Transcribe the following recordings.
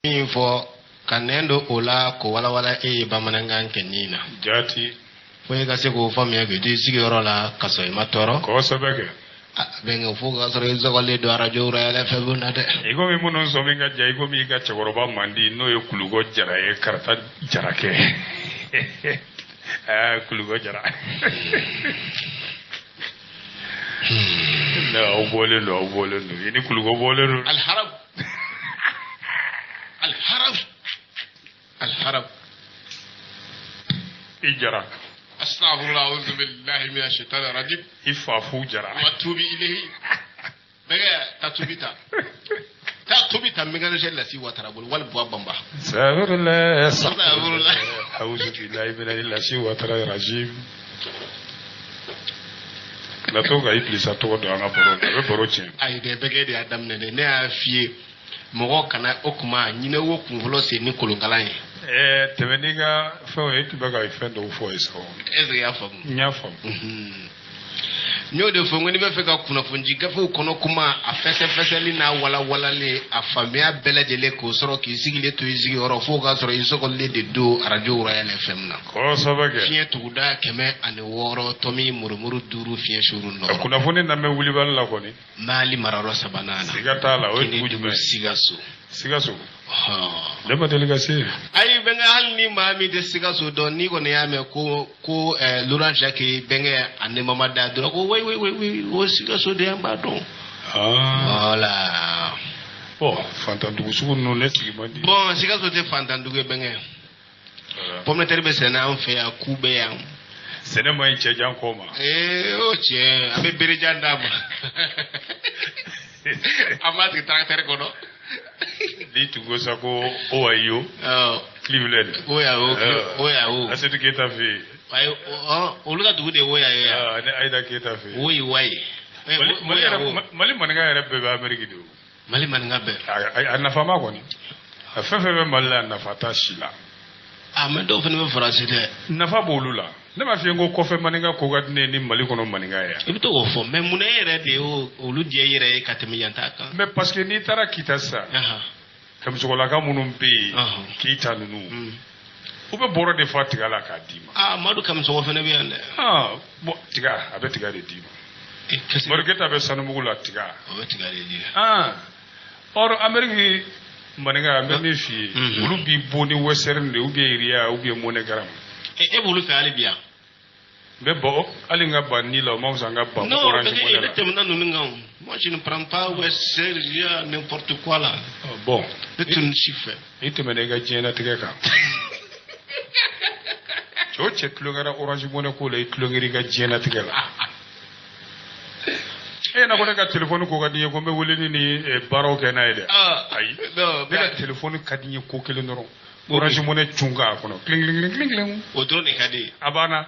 Min fɔ ka nɛn don o la k'o walawala e ye bamanankan kɛ nin na. Jaati. Fo e ka se k'o faamuya k'i to i sigiyɔrɔ la ka sɔrɔ i ma tɔɔrɔ. Kosɛbɛ kɛ. Bɛnkɛ fo k'a sɔrɔ i sɔgɔlen don arajo Royal FM na dɛ. I komi minnu sɔmi ka ja, i komi i ka cɛkɔrɔba mandi n'o ye Kulukɔ Jara ye, Karata Jarakɛ. Aa Kulukɔ Jara. Ne aw bɔlen don, aw bɔlen don. I ni Kulukɔ bɔlen don. Aliharab. Aliharab. Aliharab. I Jara. Astaghfirullah, a'udhu billahi minash shaitani rajim. I fa fu Jara. Wa tubi ilayhi. Bɛnkɛ ta tubi ta. Ta tubi ta mécanicien lasi Watara bolo wali buwa banba. Astaghfirullah. Astaghfirullah. A'udhu billahi minash lasi Watara rajim. Kana to ka Ibilisa tɔgɔ don an ka baro la, a bɛ baro tiɲɛ. Ayi dɛ, bɛnkɛ de y'a daminɛ dɛ. Ne y'a f'i ye mɔgɔ kana o kuma ɲinɛ wo kunfɔlɔ sen ni kolonkalan ye. Ɛɛ tɛmɛ n'i ka fɛnw ye, i tun bɛ ka fɛn dɔw fɔ ye sa. Est ce que i y'a faamu? N y'a faamu. N y'o de fɔ n ko n'i b'a fɛ ka kunnafonidi gafew kɔnɔ kuma a fɛsɛfɛsɛli n'a walawalalen a faamuya bɛɛ lajɛlen k'o sɔrɔ k'i sigilen to i sigiyɔrɔ f'o k'a sɔrɔ i sɔgɔlen de don arajo Royal FM na. Kosɛbɛ kɛ. Fiɲɛ tuguda 106 tɔmi murumuru 5 fiɲɛ suru nɔrɔ. Kunnafoni lamɛn wulibali la kɔni. Mali marayɔrɔ sabanan na. Siga t'a la, o ye dugu jumɛn ye? Sikaso. Sikaso. Ne ma deli ka se yen. Ayi bɛnkɛ, hali ni maa min tɛ Sikaso dɔn, n'i kɔni y'a mɛn ko Laurent Jacques bɛnkɛ ani Mamada dɔrɔn ko oui oui oui oui o Sikaso de an b'a dɔn. Voilà. Bon, fantandugu sugu ninnu ne sigi man di. Bon, Sikaso tɛ fantandugu ye bɛnkɛ. Pomme de terre bɛ sɛnɛ an fɛ yan, ku bɛ yan. Sɛnɛ man ɲi cɛjan kɔ ma. Ee o tiɲɛ, an bɛ berejan d'a ma. An b'a sigi tracteur kɔnɔ. N'i tun ko sa ko Ohio. Cleveland. Ohio, Ohio. Asetu Keyita fɛ yen. Ayi, olu ka dugu de ye Ohio ye. Ani Ayida Keyita fɛ yen. Woyi wayi. Mali maninka yɛrɛ bɛɛ bɛ Amérique de o. Mali maninka bɛɛ. A nafa ma kɔni. A fɛn fɛn bɛ Mali la, a nafa t'a si la. A mais dɔw fana bɛ Faransi dɛ. Nafa b'olu la. Ne m'a f'i ye ko kɔfɛ maninka ko ka di ne ye ni Mali kɔnɔ maninka ye. I bɛ to k'o fɔ mais mun na e yɛrɛ de y'o olu diya i yɛrɛ ye ka tɛmɛ yan ta kan. Mais parce que n'i taara Kita sisan. Kamisɔgɔlaka minnu bɛ yen. Keyita ninnu. U bɛ bɔrɔ de fa tiga la k'a d'i ma. Aa Madu Kamisɔgɔ fana bɛ yan dɛ. Aa bon tiga a bɛ tiga de d'i ma. Madu Keyita bɛ sanumugu la tiga. O bɛ tiga de di. Aa or Amérique maninka n bɛ min f'i ye. Olu b'i bon ni Western de ou bien Ria ou bien MoneyGram. E b'olu fɛ hali bi yan. N bɛ bɔ hali n ka ban ni la o ma fisa n ka ban Orange Money la. Non, ne tɛmɛna ninnu kan o. Moi je ne prends pas Western, Ria, n'importe quoi là. Bon. Ne tɛ ninnu si fɛ. I tɛmɛna i ka diɲɛlatigɛ kan. Cɛ o cɛ tulonkɛra Orange Money ko la, i tulonkɛra i ka diɲɛlatigɛ la. E ɲɛna ko ne ka téléphone ko ka di n ye ko n bɛ weleli ni baaraw kɛ n'a ye dɛ. Ayi. Ne ka téléphone ka di n ye ko kelen dɔrɔn. Orange Money cun k'a kɔnɔ. Kiling kiling kiling kiling. O dɔrɔn de ka di. A banna.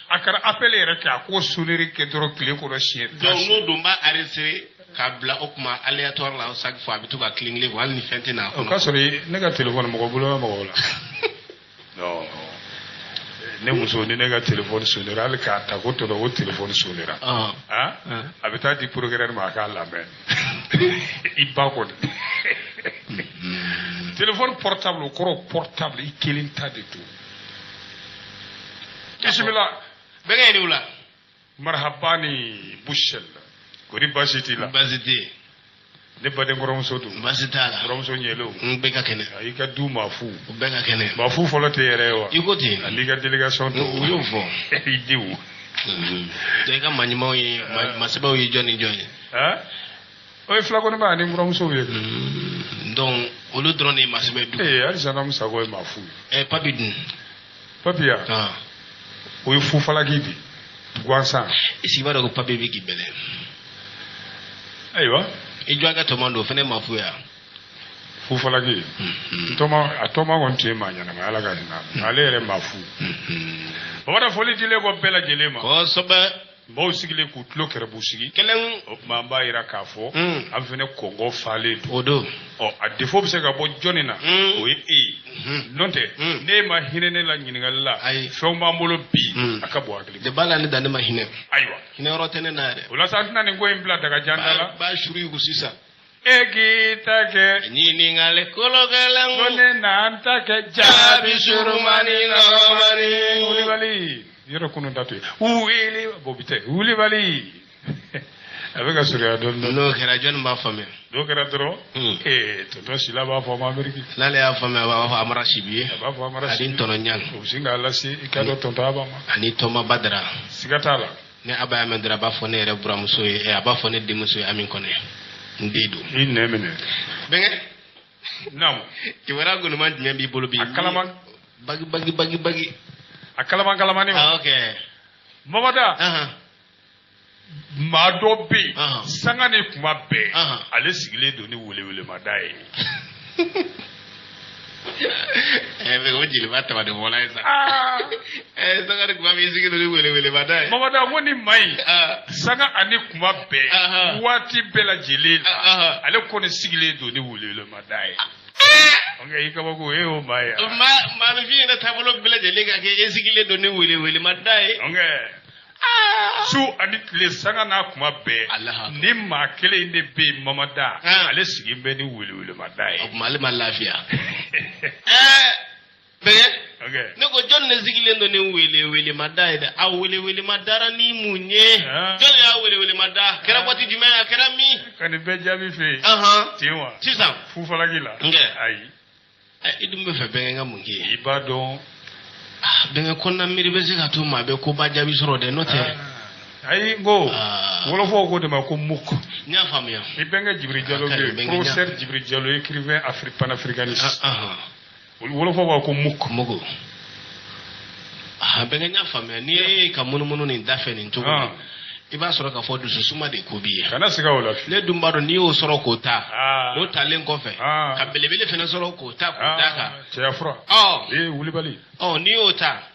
A kɛra appel yɛrɛ kɛ, a k'o sonnerie kɛ dɔrɔn tile kɔnɔ siɲɛ 10. Donc n'o dun b'a enregistrer k'a bila o kuma aléatoire la chaque fois a bɛ to ka kiling kiling hali ni fɛn tɛ n'a kɔnɔ. O k'a sɔrɔ ne ka téléphone mɔgɔ bolo bɛ mɔgɔ la. Non. Ne muso ni ne ka téléphone sonnera hali k'a ta ko tɔnɔ ko téléphone sonnera. A bɛ taa di procureur ma a k'a lamɛn. I ba kɔni. Téléphone portable o kɔrɔ portable i kelen ta de don. Bisimila. Bɛnkɛ ye ni wula. Marhabani Bushel. Kori baasi t'i la. Baasi tɛ yen. Ne baden kɔrɔmuso don. Baasi t'a la. Kɔrɔmuso ɲɛlenw. N bɛɛ ka kɛnɛ. I ka du maa fu. U bɛɛ ka kɛnɛ. Maa fu fɔlɔ tɛ yɛrɛ ye wa. I ko ten. Ani ka délégation tɔw. U y'o fɔ. I denw. Donc i ka maa ɲumanw ye maa sɛbɛw ye jɔn ni jɔn ye. O ye filakɔniba ani buramusow ye. Donc olu dɔrɔn de ye maa sɛbɛ ye du. Ee hali Sanamu Sago ye maa fu ye. Ɛ Papi dun. Papi ya. O ye fufalaki de gansan. Est-ce que i b'a dɔn ko Papi bɛ k'i bɛlɛn. Ayiwa. I jɔ a ka tɔma don o fana ye maa fu ye wa. Fufalaki. A tɔma kɔni tun ye maa ɲɛnama Ala ka hinɛ a la. Ale yɛrɛ maa fu. Bamanan foli dilen kɔ bɛɛ lajɛlen ma. Kosɛbɛ. Maaw sigilen k'u tulo kɛrɛbu sigi. Kelen. O tuma an b'a jira k'a fɔ. An fana kɔngɔ falen don. O don. Ɔ a défaut bɛ se ka bɔ jɔnni na. O ye e ye. N'o tɛ ne ma hinɛ ne la ɲininkali la. Ayi. Fɛnw b'an bolo bi. A ka bon hakili. De b'a la ne dan ne ma hinɛ. Ayiwa. Hinɛ yɔrɔ tɛ ne na yɛrɛ. O la sa an tɛna nin ko in bila dagajan da la. Ba suru yugu sisan. E k'i ta kɛ. Ɲininkali kologɛlɛn. Ko ne na n ta kɛ. Jaabi surumani nɔgɔmani. Wulibali. Yɔrɔ kunun ta to yen. Wuli bon bi tɛ. Wulibali. A bɛ ka surunya dɔɔnin dɔɔnin. N'o kɛra jɔnni b'a faamuya? N'o kɛra dɔrɔn. Tonton Sila b'a fɔ Ameriki. N'ale y'a faamuya, a b'a fɔ Amara Sibi ye. A b'a fɔ Amara Sibi. Ani Tɔnɔ Ɲang. O bɛ sin k'a lase i ka dɔn tonton Aba ma. Ani Tɔma Badara. Siga t'a la. Ni Aba y'a mɛn dɔrɔn, a b'a fɔ ne yɛrɛ buramuso ye, a b'a fɔ ne denmuso ye Ami Kɔnɛ. N den don. I nɛn minɛ. Bɛnkɛ. Naamu. Kibaruya goloman jumɛn b'i bolo bi? A kalaman. Bagi bagi bagi bagi. A kalaman kalamani ma. Ah, ok. Mamada. Maa dɔ bɛ yen, sanga ni kuma bɛɛ, ale sigilen don ni welewelemada ye. Mais o jeliba taba de fɔla ye sa. Sanga ni kuma bɛɛ i sigilen don ni welewelemada ye. Mamada, ko ni maa in, sanga ani kuma bɛɛ, waati bɛɛ lajɛlen la, ale kɔni sigilen don ni welewelemada ye. Nka i kabako, e y'o maa ye. Maaninfin yɛrɛ taabolo bɛɛ lajɛlen ka kɛ e sigilen don ni welewelemada ye. Nka su ani tile, sanga n'a kuma bɛɛ, ni maa kelen in de bɛ yen, Mamada, ale sigilen bɛ ni welewelemada ye. O tuma ale ma lafiya. Bɛnkɛ, ne ko jɔn de sigilen don ni welewelemada ye dɛ? A welewelemada ni mun ye? Jɔn y'a welewelemada? Kɛra waati jumɛn? A kɛra min? Ka nin bɛɛ jaabi fɛ yen. Ten wa? Sisan. Fufalaki la. Nkɛ. Ayi. I dun bɛ fɛ bɛnkɛ ka mun k'i ye? I b'a dɔn. Bɛnkɛ, kɔnɔna miiri bɛ se ka to maa bɛ koba jaabi sɔrɔ dɛ, n'o tɛ. Ayi, n ko wɔlɔfɔw ko de ma ko muk. N y'a faamuya. I bɛnkɛ Jibiri Jalo bɛ yen, professeur Jibiri Jalo, écrivain panafricaniste. Olu wɔlɔfɔw b'a ko muk. Mugu. Bɛnkɛ, n y'a faamuya, n'i ye ka munumunu nin da fɛ nin cogo la, i b'a sɔrɔ k'a fɔ dususuma de ko b'i ye. Kana siga o la. Ne dun b'a dɔn, n'i y'o sɔrɔ k'o ta, o talen kɔfɛ, ka belebele fana sɔrɔ k'o ta k'o d'a kan. Cɛya fura. Ee, wulibali. N'i y'o ta.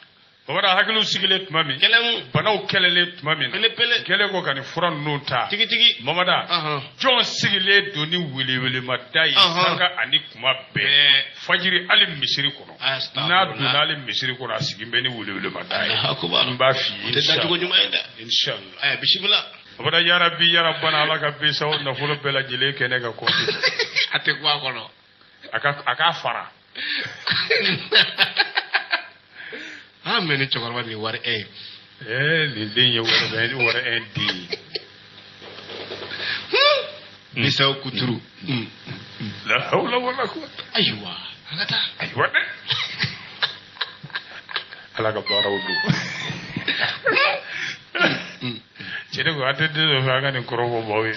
Bamanan hakiliw sigilen tuma min. Kɛlɛmu. Banaw kɛlɛlen tuma min na. Pele pele. Kɛlen kɔ ka nin fura ninnu ta. Tigitigi. Mamada. Jɔn sigilen don ni welewelemada ye sanga ani kuma bɛɛ. Fajiri hali misiri kɔnɔ. N'a donna hali misiri kɔnɔ, a sigilen bɛ ni welewelemada ye. N b'a f'i ye. O tɛ dacogo ɲuman ye dɛ. Inshallah. Bisimila. Bamanan yarabi yarabana, Ala ka bisaw nafolo bɛɛ lajɛlen kɛ ne ka kɔnti. A tɛ kun a kɔnɔ. A k'a fara. Ah, mais ni cɛkɔrɔba nin wari e ye. Nin den ye wari wari un den ye. Bisaw kuturu. La hawla wala quwwata. Ayiwa, an ka taa. Ayiwa dɛ. Ala ka baaraw don. Cɛ, ne ko an tɛ den dɔ fɛ an ka nin kɔrɔ fɔ maaw ye.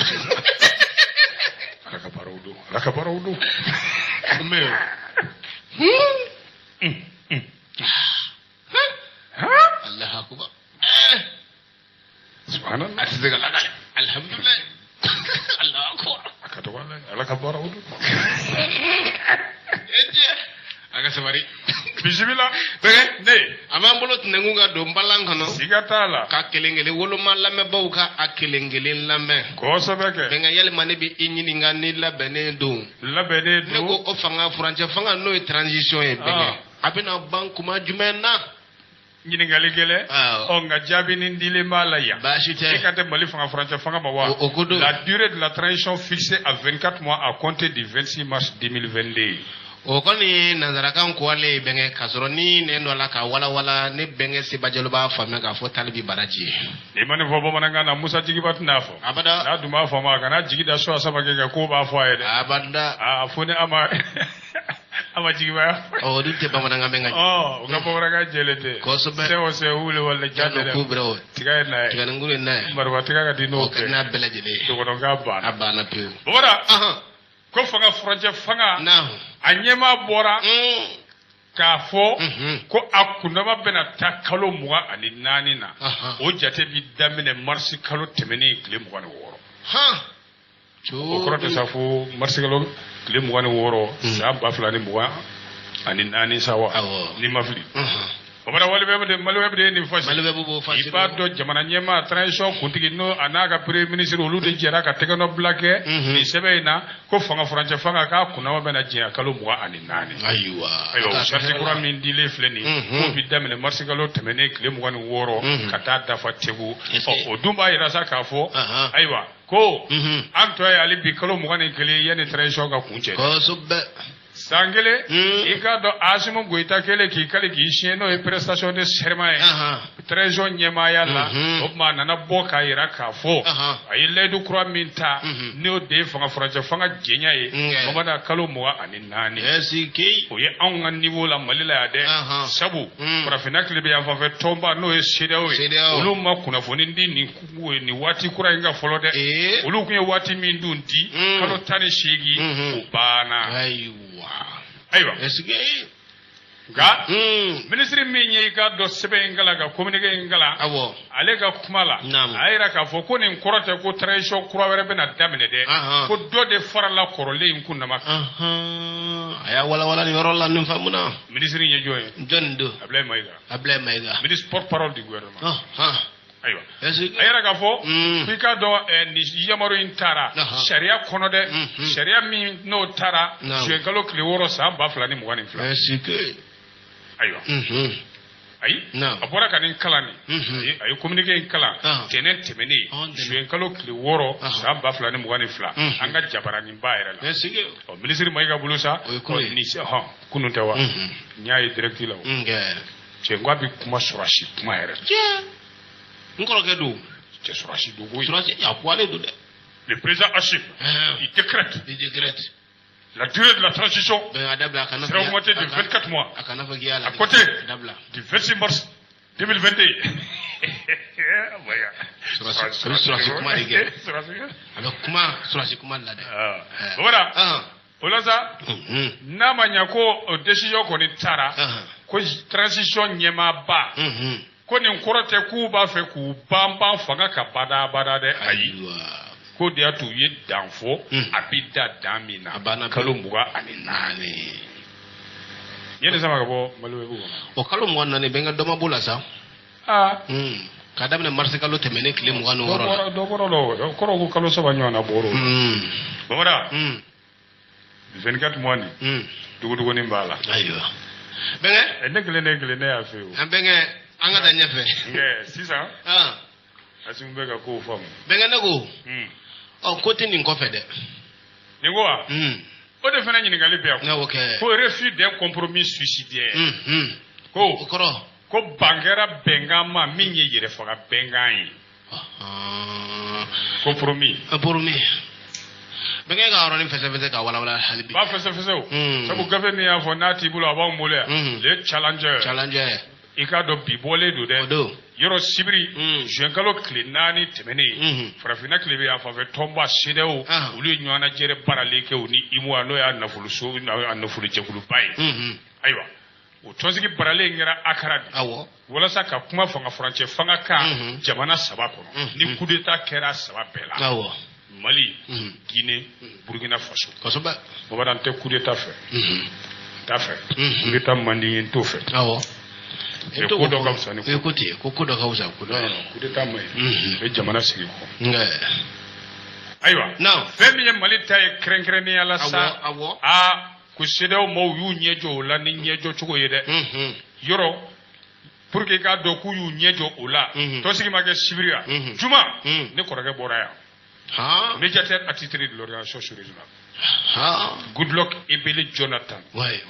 Ala ka baaraw don. Ala ka baaraw don. Mais. Allahu akbar. Subhanallah. A tɛ se ka lakale. Alhamdulilayi. Allahu akbar. A ka dɔgɔ Ala ye. Ala ka baaraw don. A ka sabari. Bisimila. Bɛnkɛ. Ne. A b'an bolo tɛnɛnkun ka don balan kɔnɔ. Siga t'a la. Ka kelen kelen woloma lamɛnbaaw ka a kelen kelen lamɛn. Kosɛbɛ kɛ. Bɛnkɛ, yalima ne bɛ i ɲininka ni labɛnnen don. Labɛnnen don. Ne ko o fanga furancɛ fanga, n'o ye transition ye, bɛnkɛ. A bɛna ban kuma jumɛn na? Ɲininkali gɛlɛn. Ɔ, nka jaabi ni dilen b'a la yan. Baasi tɛ. E ka tɛ Mali fanga furancɛ fanga ma wa? O ko don. La durée de la transition fixée à 24 mois à compter du 26 mars 2022. O kɔni nanzarakan kɔlen bɛnkɛ, k'a sɔrɔ ni nɛn dɔ la ka walawala, ne bɛnkɛ Sebajalo b'a faamuya k'a fɔ tali bi baraji ye. I ma nin fɔ bamanankan na, Musa Jigiba tɛna fɔ. Abada. N'a dun b'a faamu, a kana jigi da so a saba kɛ k'o b'a fɔ a ye dɛ. Abada. Aa, fo ni a ma jigiba y'a fɔ. Ɔ, o dun tɛ bamanankan bɛn ka ɲɛ. Ɔ, o ka bamanankan jɛlen tɛ. Kosɛbɛ. Sɛ o sɛ wuli wala ja tɛ dɛ. K'u bɛrɛ o. Tiga ye na ye. Tiganikuru ye na ye. Marifa tiga ka di n'o O ka di n'a bɛɛ lajɛlen ye. Dɔgɔnɔkan banna. A banna pewu. Bamanan. Ko fanga furancɛ fanga. Naamu. A ɲɛmaa bɔra. K'a fɔ ko a kundama bɛna taa kalo 24 na. O jate bi daminɛ marisi kalo tɛmɛnen tile 26. O kɔrɔ tɛ sa fo marisi kalo tile 26 san 2024 sa wa? N'i ma fili. O bɔra Maliweb de, Maliweb de ye nin fɔ. Maliweb b'o fɔ. I b'a dɔn, jamana ɲɛmaa transition kuntigi n'o a n'a ka premier ministre, olu de jɛra ka tɛgɛnɔ bila kɛ nin sɛbɛn in na ko fanga furancɛ fanga k'a kunnama bɛna jɛnya kalo 24. Ayiwa. Ayiwa, o charte kura min dilen filɛ nin ye, k'o bi daminɛ marisi kalo tɛmɛnen tile 26 ka taa dafa tegu. Ɔ, o dun b'a yira sa k'a fɔ, ayiwa, Ko Mhm. an tɔ ye hali bi kalo 21 yanni transition ka kuncɛ. Kosɛbɛ. San kelen, Mm. i k'a dɔn Assimi Goïta kɛlen k'i kali k'i siɲɛ, n'o ye prestation de serment ye Ahan. transition ɲɛmaaya la, o tuma a nana bɔ k'a yira k'a fɔ a ye layidu kura min ta, n'o de ye fanga furancɛ fanga jɛnya ye. Mamada, kalo 24, Ɛsike. o ye anw ka niveau la Mali la yan dɛ. Sabu farafinna tile bɛ yan fan fɛ, tɔnba n'o ye CEDEAO ye, CEDEAO. olu ma kunnafoni di nin waati kura in kan fɔlɔ dɛ. Olu tun ye waati min dun di, kalo 18, o banna. Ayiwa. Ayiwa. Ɛsike. Nka minisiri min ye i ka dɔn sɛbɛn in kalan, ka communiqué in kalan, ale ka kuma la, a yira k'a fɔ ko nin kɔrɔ tɛ ko transition kura wɛrɛ bɛna daminɛ dɛ, ko dɔ de farala kɔrɔlen in kundama kan. A y'a walawala nin yɔrɔ la, nin faamuna. Minisiri in ye jɔn ye? Jɔn don? Ablaye Maïga. Ablaye Maïga. Ministre porte parole du gouvernement. Ayiwa, Ɛsike. a yira k'a fɔ k'i k'a dɔn nin yamaru in taara sariya kɔnɔ dɛ, sariya min n'o taara juin kalo tile 6 san 2022. Ɛsike. Ayiwa. Ayi, a bɔra ka nin kalan nin, a ye communiqué in kalan tɛnɛn tɛmɛnen, juin kalo tile 6 san 2022, an ka jabaraninba yɛrɛ la. Ɛsike. Ɔ, minisiri Mayiga bolo sa. O ye kunun ye. Nin hɔn kunun tɛ wa? N y'a ye direct la o. Cɛ, n ko a bɛ kuma sɔrɔsi kuma yɛrɛ. Tiɲɛ. N kɔrɔkɛ don. Cɛ, sɔrɔsi don koyi. Sɔrɔsi a ko ale don dɛ. Le président Assimi, il décrète Il décrète. la durée de la transition Ben, a dabila, a kana sera augmentée de 24 mois a kana fɔ k'i y'a à côté A dabila. du 26 mars 2021. Mayiga. Sɔrɔsi, a bɛ sɔrɔsi kuma de kɛ. Sɔrɔsi. A bɛ kuma sɔrɔsi kuma de la dɛ. Voilà. O la sa, n'a ma ɲɛ ko o décision kɔni taara ko transition ɲɛmaaba, ko nin kɔrɔ tɛ k'u b'a fɛ k'u banban fanga ka badabada dɛ, ayi. Ko de y'a to u ye dan fɔ, a bɛ da dan min na, A banna. kalo 24. N ye nin sama ka bɔ Maliweb kɔnɔ. O kalo 24 bɛ n ka dɔ ma b'o la sa. Aa. K'a daminɛ marisi kalo tɛmɛnen tile 26 la. Dɔ bɔra la, o kɔrɔ ko kalo 3 ɲɔgɔnna bɔr'o la. Bamada, 24 mois nin, dogodogonin b'a la. Ayiwa. Bɛnkɛ. Ne kelen, ne kelen, ne y'a fɛ o. An bɛnkɛ, an ka taa ɲɛfɛ. Nkɛ sisan, Assimi bɛ ka kow faamu. Bɛnkɛ, ne ko. Ɔ, ko tɛ nin kɔfɛ dɛ. Nin ko wa? O de fana ɲininkali bɛ yan. Ne y'o kɛ. Ko refus d'un compromis suicidaire. Ko O kɔrɔ. Ko ban kɛra bɛnkan ma min ye yɛrɛfaga bɛnkan ye. Compromis. Compromis. Bɛnkɛ ka yɔrɔnin fɛsɛfɛsɛ ka walawala hali bi. B'a fɛsɛfɛsɛ o. Sabu gafe min y'a fɔ n'a t'i bolo, a b'anw bolo yan. Le Challenger. Challenger. I k'a dɔn bi bɔlen don dɛ. O don. Yɔrɔ sibiri, juin kalo tile 4 tɛmɛnen, farafinna tile bɛ yan fan fɛ, tɔnba CEDEAO, olu ye ɲɔgɔnnajɛrɛ baaralen kɛ u ni UEMOA, n'o y'a nafoloso a nafolojɛkuluba ye. Ayiwa, o tɔnsigi baralen kɛra Akara de. Walasa ka kuma fanga furancɛ fanga kan jamana saba kɔnɔ, ni coup d'état kɛra saba bɛɛ la. Mali, Guinée, Burkina Faso. Kosɛbɛ. Bamanan tɛ coup d'état fɛ. N t'a fɛ. Coup d'état man di n ye, n t'o fɛ. Ko dɔ ka fisa ni ko ko ten, ko ko dɔ ka fisa ko dɔ ye. Non, coup d'état man ɲi. A bɛ jamana sigi kɔ. Nka. Ayiwa. Fɛn min ye Mali ta ye kɛrɛnkɛrɛnnenya la sa. Aa, ko CEDEAO maaw y'u ɲɛ jɔ o la ni ɲɛjɔ cogo ye dɛ. Yɔrɔ pour que i k'a dɔn k'u y'u ɲɛ jɔ o la. Tɔnsigi ma kɛ sibiri ya. Juma, ne kɔrɔkɛ bɔra yan. Médiateur attitré de l'organisation sous-régionale. Goodluck Ebele Jonathan. Ouais.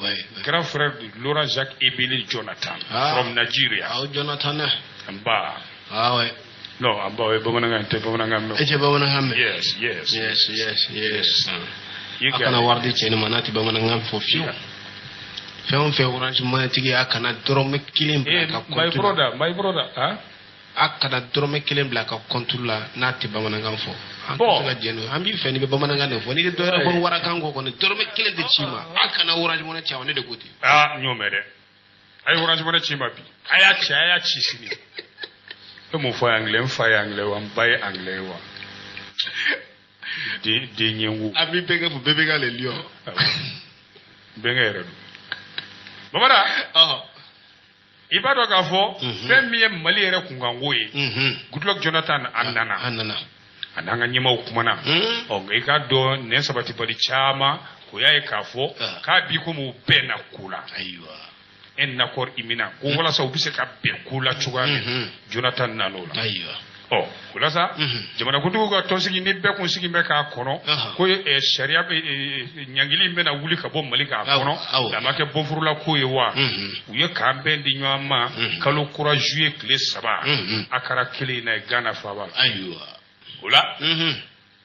Grand frère de Laurent Jacques Ebele Jonathan. From Nigeria. Ah, Jonathan. Amba. Ah ouais. Non, amba o ye bamanankan tɛ, bamanankan mɛn. E tɛ bamanankan mɛn. Yes. Yes. A kana wari di cɛ nin ma n'a tɛ bamanankan fɔ fiyewu. Fɛn o fɛn Orange Money tigi, a kana dɔrɔmɛ kelen bila ka My compte la. brother, my brother, ah. A kana dɔrɔmɛ kelen bila ka compte la n'a tɛ bamanankan fɔ. An Bon. tɛ se ka jɛn n'o ye. An b'i fɛ n'i bɛ bamanankan de fɔ. N'i tɛ dɔ wɛrɛ fɔ warakan kɔ kɔni, dɔrɔmɛ kelen tɛ ci ma. A kana Orange Money ci a ma, ne de ko ten. Ah, n y'o mɛn dɛ. A ye Orange Money ci ma bi. A y'a ci, a y'a ci sini. E mun fɔ ye anglais? N fa ye anglais wa, n ba ye anglais ye wa. Den den ɲɛngo. An b'i bɛnkɛ fo, bɛɛ bɛ k'ale lion. N bɛnkɛ yɛrɛ don. Bamada. I b'a dɔn k'a fɔ fɛn min ye Mali yɛrɛ kunkanko ye, Goodluck Jonathan a nana. A nana. A n'an ka ɲɛmaaw kumana. Ɔ, nka i k'a dɔn nɛn sabatibali caman o y'a ye k'a fɔ k'a bi komi u bɛnna ko la. Ayiwa. Un accord imminent ko walasa u bɛ se ka bɛn ko la cogoya min, Jonathan nan'o la. Ayiwa. Ɔ, o la sa, jamanakuntigiw ka tɔnsigi ni bɛɛ kun sigi bɛ k'a kɔnɔ ko sariya bɛ ɲangili in bɛna wuli ka bɔ Mali k'a kɔnɔ, a ma kɛ bonfurula ko ye wa? U ye k'an bɛn di ɲɔgɔn ma kalo kura juillet tile 3, a kɛra kelen in na ye Ghana faaba la. Ayiwa. O la,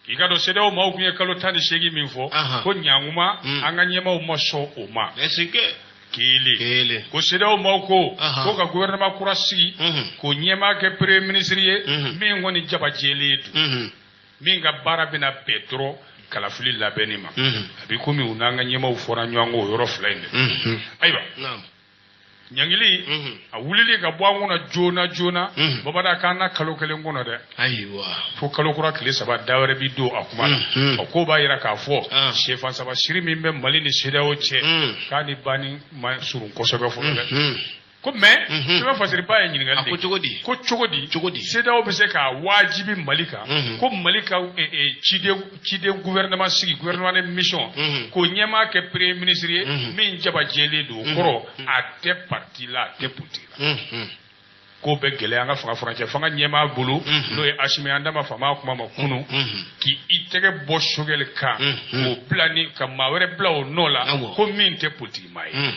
k'i ka dɔn CEDEAO maaw tun ye kalo 18 min fɔ ko ɲankuma, an ka ɲɛmaaw ma sɔn o ma. Kelen ko CEDEAO maaw ko ko ka gouvernement kura sigi k'o ɲɛmaa kɛ premier ministre ye min kɔni jaba jɛlen don, min ka baara bɛna bɛn dɔrɔn kalafili labɛnni ma. A bɛ komi u n'an ka ɲɛmaaw fɔra ɲɔgɔn kɔ o yɔrɔ fila in de. Ayiwa, ɲangili a wulili ka bɔ an kunna joona joona, babada, k'an na kalo kelen kɔnɔ dɛ. Ayiwa. Fo kalo kura tile 3, da wɛrɛ bi don a kuma la. O ko b'a yira k'a fɔ sɛfan saba siri min bɛ Mali ni CEDEAO cɛ, k'a ni banni ma surun kosɛbɛ fɔlɔ dɛ. Ko mais sɛbɛn fasiriba ye ɲininkali de ko cogo di? Ko cogo di? Cogo di CEDEAO bɛ se k'a wajibi Mali kan ko Mali ka ciden gouvernement sigi, gouvernement de mission, k'o ɲɛmaa kɛ premier ministre ye min jaba jɛlen don, o kɔrɔ a tɛ parti la, a tɛ politique la? Ko bɛ gɛlɛya an ka fanga furancɛ fanga ɲɛmaa bolo, n'o ye Asimi, an da ma faama kuma ma kunun, k'i tɛgɛ bɔ Choguel kan k'o bila ni ka maa wɛrɛ bila o nɔ la ko min tɛ politique maa ye.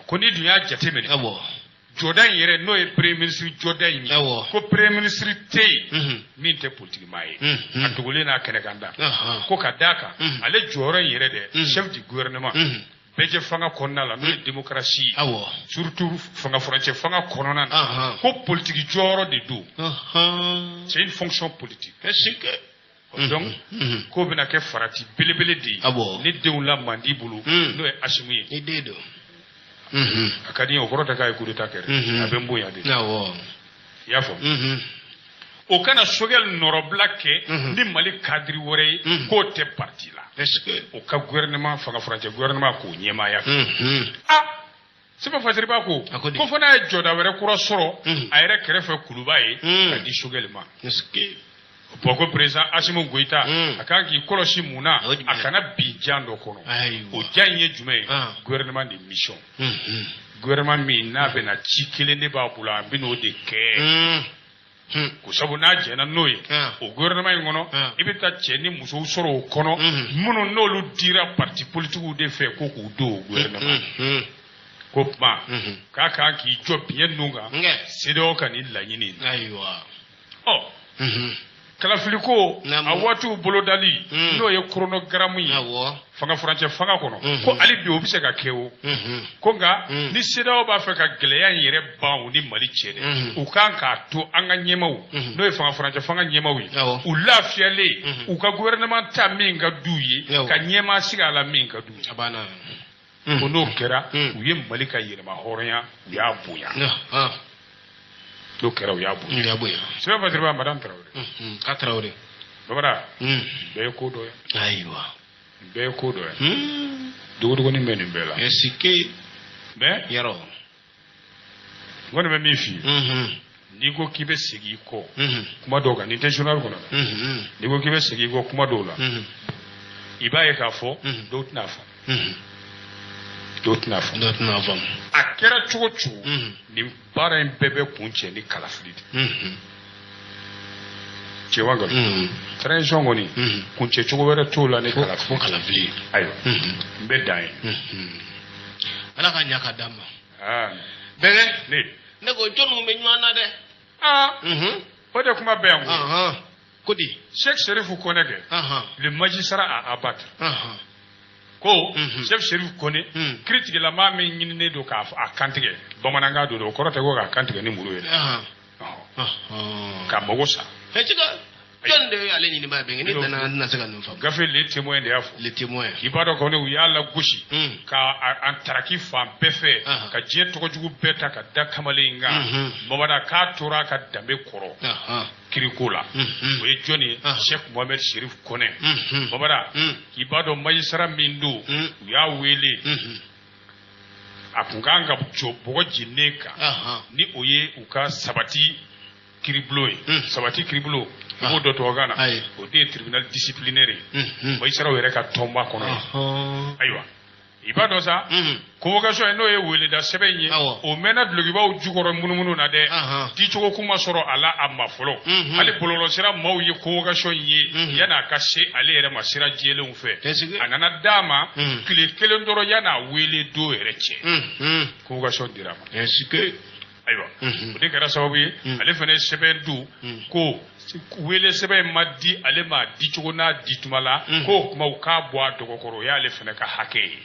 Ko ni dun y'a jateminɛ, jɔda in yɛrɛ, n'o ye premier ministre jɔda in ye, ko premier ministre tɛ yen min tɛ politique maa ye, a dogolen n'a kɛnɛkanda. Ko ka d'a kan, ale jɔyɔrɔ in yɛrɛ dɛ, chef du gouvernement, bɛɛjɛ fanga kɔnɔna la, n'o ye démocratie ye, surtout fanga furancɛ fanga kɔnɔna na, ko politique jɔyɔrɔ de don, c'est une fonction politique. Donc k'o bɛna kɛ farati belebele de ye ne denw la mandi bolo, n'o ye Asimi ye. Ni den don. A ka di n ye, o kɔrɔ tɛ k'a ye coup d'état kɛ dɛ, a bɛ n bonya de. I y'a faamu? O kana Choguel nɔrɔbila kɛ ni Mali cadre wɛrɛ ye k'o tɛ parti la, o ka gouvernement, fanga furancɛ gouvernement, k'o ɲɛmaaya kɛ. A sɛbɛn fasiriba ko ko fo n'a ye jɔda wɛrɛ kura sɔrɔ a yɛrɛ kɛrɛfɛ kuluba ye ka di Choguel ma. Bon, ko président Assimi Goïta a kan k'i kɔlɔsi mun na? A kana bin jan dɔ kɔnɔ. O jan in ye jumɛn ye? Gouvernement de mission, gouvernement min n'a bɛna ci kelen de b'a bolo, a bɛn'o de kɛ. Ko sabu n'a jɛnna n'o ye, o gouvernement in kɔnɔ, i bɛ taa cɛ ni musow sɔrɔ o kɔnɔ minnu n'olu dira parti politiques de fɛ ko k'u don o gouvernement. Ko kuma k'a kan k'i jɔ biɲɛ ninnu kan CEDEAO ka nin laɲini. Ɔ, kalafiliko a waatiw bolodali, n'o ye chronogramme ye fanga furancɛ fanga kɔnɔ, ko hali bi o bɛ se ka kɛ o. Ko nka ni CEDEAO b'a fɛ ka gɛlɛya in yɛrɛ ban u ni Mali cɛ dɛ, u kan k'a to an ka ɲɛmaaw, n'o ye fanga furancɛ fanga ɲɛmaaw ye, u lafiyalen, u ka gouvernement ta min ka d'u ye, ka ɲɛmaa sigi a la min ka d'u ye. Ko n'o kɛra, u ye Mali ka yɛlɛma hɔrɔnya, u y'a bonya. N'o kɛra, u y'a bonya. U y'a bonya. Sɛbɛn fasiriba, madame Tarawele. Ka Tarawele. Babara, bɛɛ ye ko dɔ ye. Bɛɛ ye ko dɔ ye. Dogodogonin bɛ nin bɛɛ la. Est-ce que Mais yarɔ. N kɔni bɛ min f'i ye, n'i ko k'i bɛ segin i kɔ kuma dɔw kan, nin tɛ journal kɔnɔ dɛ, n'i ko k'i bɛ segin i kɔ kuma dɔw la, i b'a ye k'a fɔ dɔw tɛna faamu, dɔw tɛna faamu. Dɔw tɛna faamu. A kɛra cogo cogo, nin baara in bɛɛ bɛ kun cɛ ni kalafili de. Cɛ wa nkalon? Transition kɔni, kuncɛ cogo wɛrɛ t'o la ni kalafili. Fo kalafili. Ayiwa, n bɛ dan ye. Ala ka ɲa ka d'an ma. Aa. Bɛnkɛ. Ne. Ne ko jɔnniw bɛ ɲɔgɔn na dɛ. Aa, o de kuma bɛ yan koyi. Ko di? Cheikh Chérif Kone kɛ, le magistrat à abattre. Ko Cheikh Chérif Kone, kiiritigɛlamaa min ɲininen don k'a a kantigɛ, bamanankan don, o kɔrɔ tɛ ko k'a kantigɛ ni muru ye dɛ, k'a mago sa. Jɔn de y'ale ɲinibaa bɛnkɛ? Ne nana, n tɛna se ka nin faamu. Gafe Le Témoin de y'a fɔ. Le Témoin. I b'a dɔn kɔni, u y'a lagosi ka an taraki fan bɛɛ fɛ, ka diɲɛ tɔgɔjugu bɛɛ ta ka da kamalen in kan. Mamada k'a tora a ka danbe kɔrɔ kiriko la. O ye jɔn ye? Cheikh Mohamed Chérif Kone. Mamada, i b'a dɔn magistrat min don, u y'a wele, a kun kan ka jɔ bɔgɔ jeninen kan, ni o ye u ka sabati kiribulon ye. Sabati kiribulon, i b'o dɔn tubabukan na, o de ye tribunal disciplinaire ye, magistrat yɛrɛ ka tɔnba kɔnɔ ye. Ayiwa. I b'a dɔn sa, convocation ye, n'o ye weleda sɛbɛn in ye, o mɛnna dulokibaw jukɔrɔ munumunu na dɛ. Dicogo kun ma sɔrɔ a la a ma fɔlɔ. Hali bɔlɔlɔsira maaw ye convocation in ye yan'a ka se ale yɛrɛ ma sira jɛlenw fɛ. A nana d'a ma tile kelen dɔrɔn yan'a wele don yɛrɛ cɛ, convocation dira a ma. Ayiwa, o de kɛra sababu ye, ale fana ye sɛbɛn don ko wele sɛbɛn in ma di ale ma di cogo n'a di tuma la, k'o kuma u k'a bɔ a dɔgɔkɔrɔ, o y'ale fana ka hakɛ ye.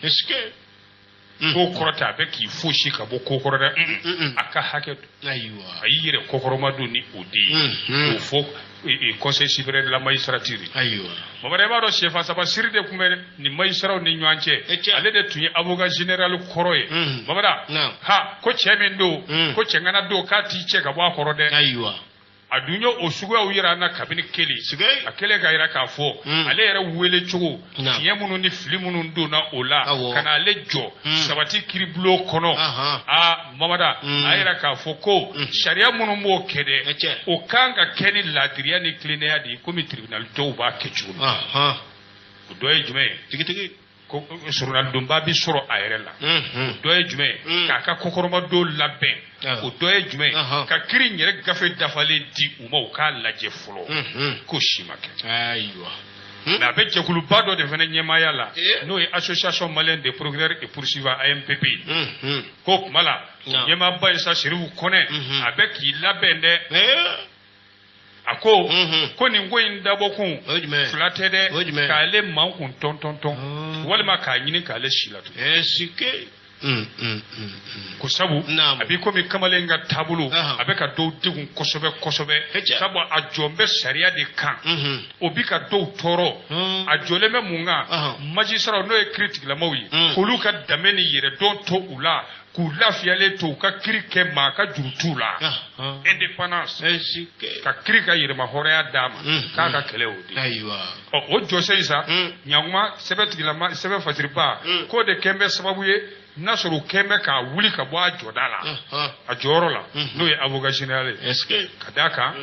Ko kɔrɔ tɛ a bɛ k'i fosi ka bɔ ko kɔrɔ dɛ, a ka hakɛ don. A y'i yɛrɛ kɔkɔrɔma don ni o de ye, k'o fɔ Conseil supérieur de la magistrature. Mamadu, i b'a dɔn sɛfan saba siri de tun bɛ nin magistraw ni ɲɔgɔn cɛ. Ale de tun ye avocat général kɔrɔ ye. Mamadu, ha, ko cɛ min don, ko cɛŋana don, k'a t'i cɛ ka bɔ a kɔrɔ dɛ. A dun ye o suguyaw yira an na kabini kelen a kɛlen ka yira k'a fɔ ale yɛrɛ wele cogo, fiɲɛ minnu ni fili minnu donna o la ka na ale jɔ sabati kiiribulon kɔnɔ. A Mamada, a yira k'a fɔ ko sariya minnu b'o kɛ dɛ, o kan ka kɛ ni laadiriya ni tilennenya de ye, komi tribunal dɔw b'a kɛ cogo min. O dɔ ye jumɛn ye? Tigitigi. Ko surunalidonba bi sɔrɔ a yɛrɛ la. O dɔ ye jumɛn ye? K'a ka kɔkɔrɔmadon labɛn. O dɔ ye jumɛn ye? Ka kiiri in yɛrɛ gafe dafalen di u ma, u k'a lajɛ fɔlɔ. K'o si ma kɛ. Mais a bɛ jɛkuluba dɔ de fana ɲɛmaaya la, n'o ye Association malienne des procureurs et poursuivants, AMPP. K'o kuma la, ɲɛmaaba ye sa, Serifu Kɔnɛ, a bɛ k'i labɛn dɛ. A ko ko nin ko in dabɔkun fila tɛ dɛ, k'ale mankun tɔn tɔn tɔn, walima k'a ɲini k'ale si la tugun. Ko sabu a b'i komi kamalen ka taabolo, a bɛ ka dɔw degun kosɛbɛ kosɛbɛ, sabu a jɔn bɛ sariya de kan, o bi ka dɔw tɔɔrɔ. A jɔlen bɛ mun kan? Magistrat, n'o ye kiiri tigilamaw ye, k'olu ka danbe ni yɛrɛdɔn to u la, k'u lafiyalen to, u ka kiiri kɛ maa ka juru t'u la, indépendance, ka kiiri ka yɛrɛma hɔrɔnya d'a ma, k'a ka kɛlɛ o de. Ɔ, o jɔsen in sa, ɲankuma sɛbɛn tigilama, sɛbɛn fasiriba, k'o de kɛn bɛ sababu ye n'a sɔrɔ u kɛn bɛ k'a wuli ka bɔ a jɔda la, a jɔyɔrɔ la, n'o ye avocat général ye. Ka d'a kan,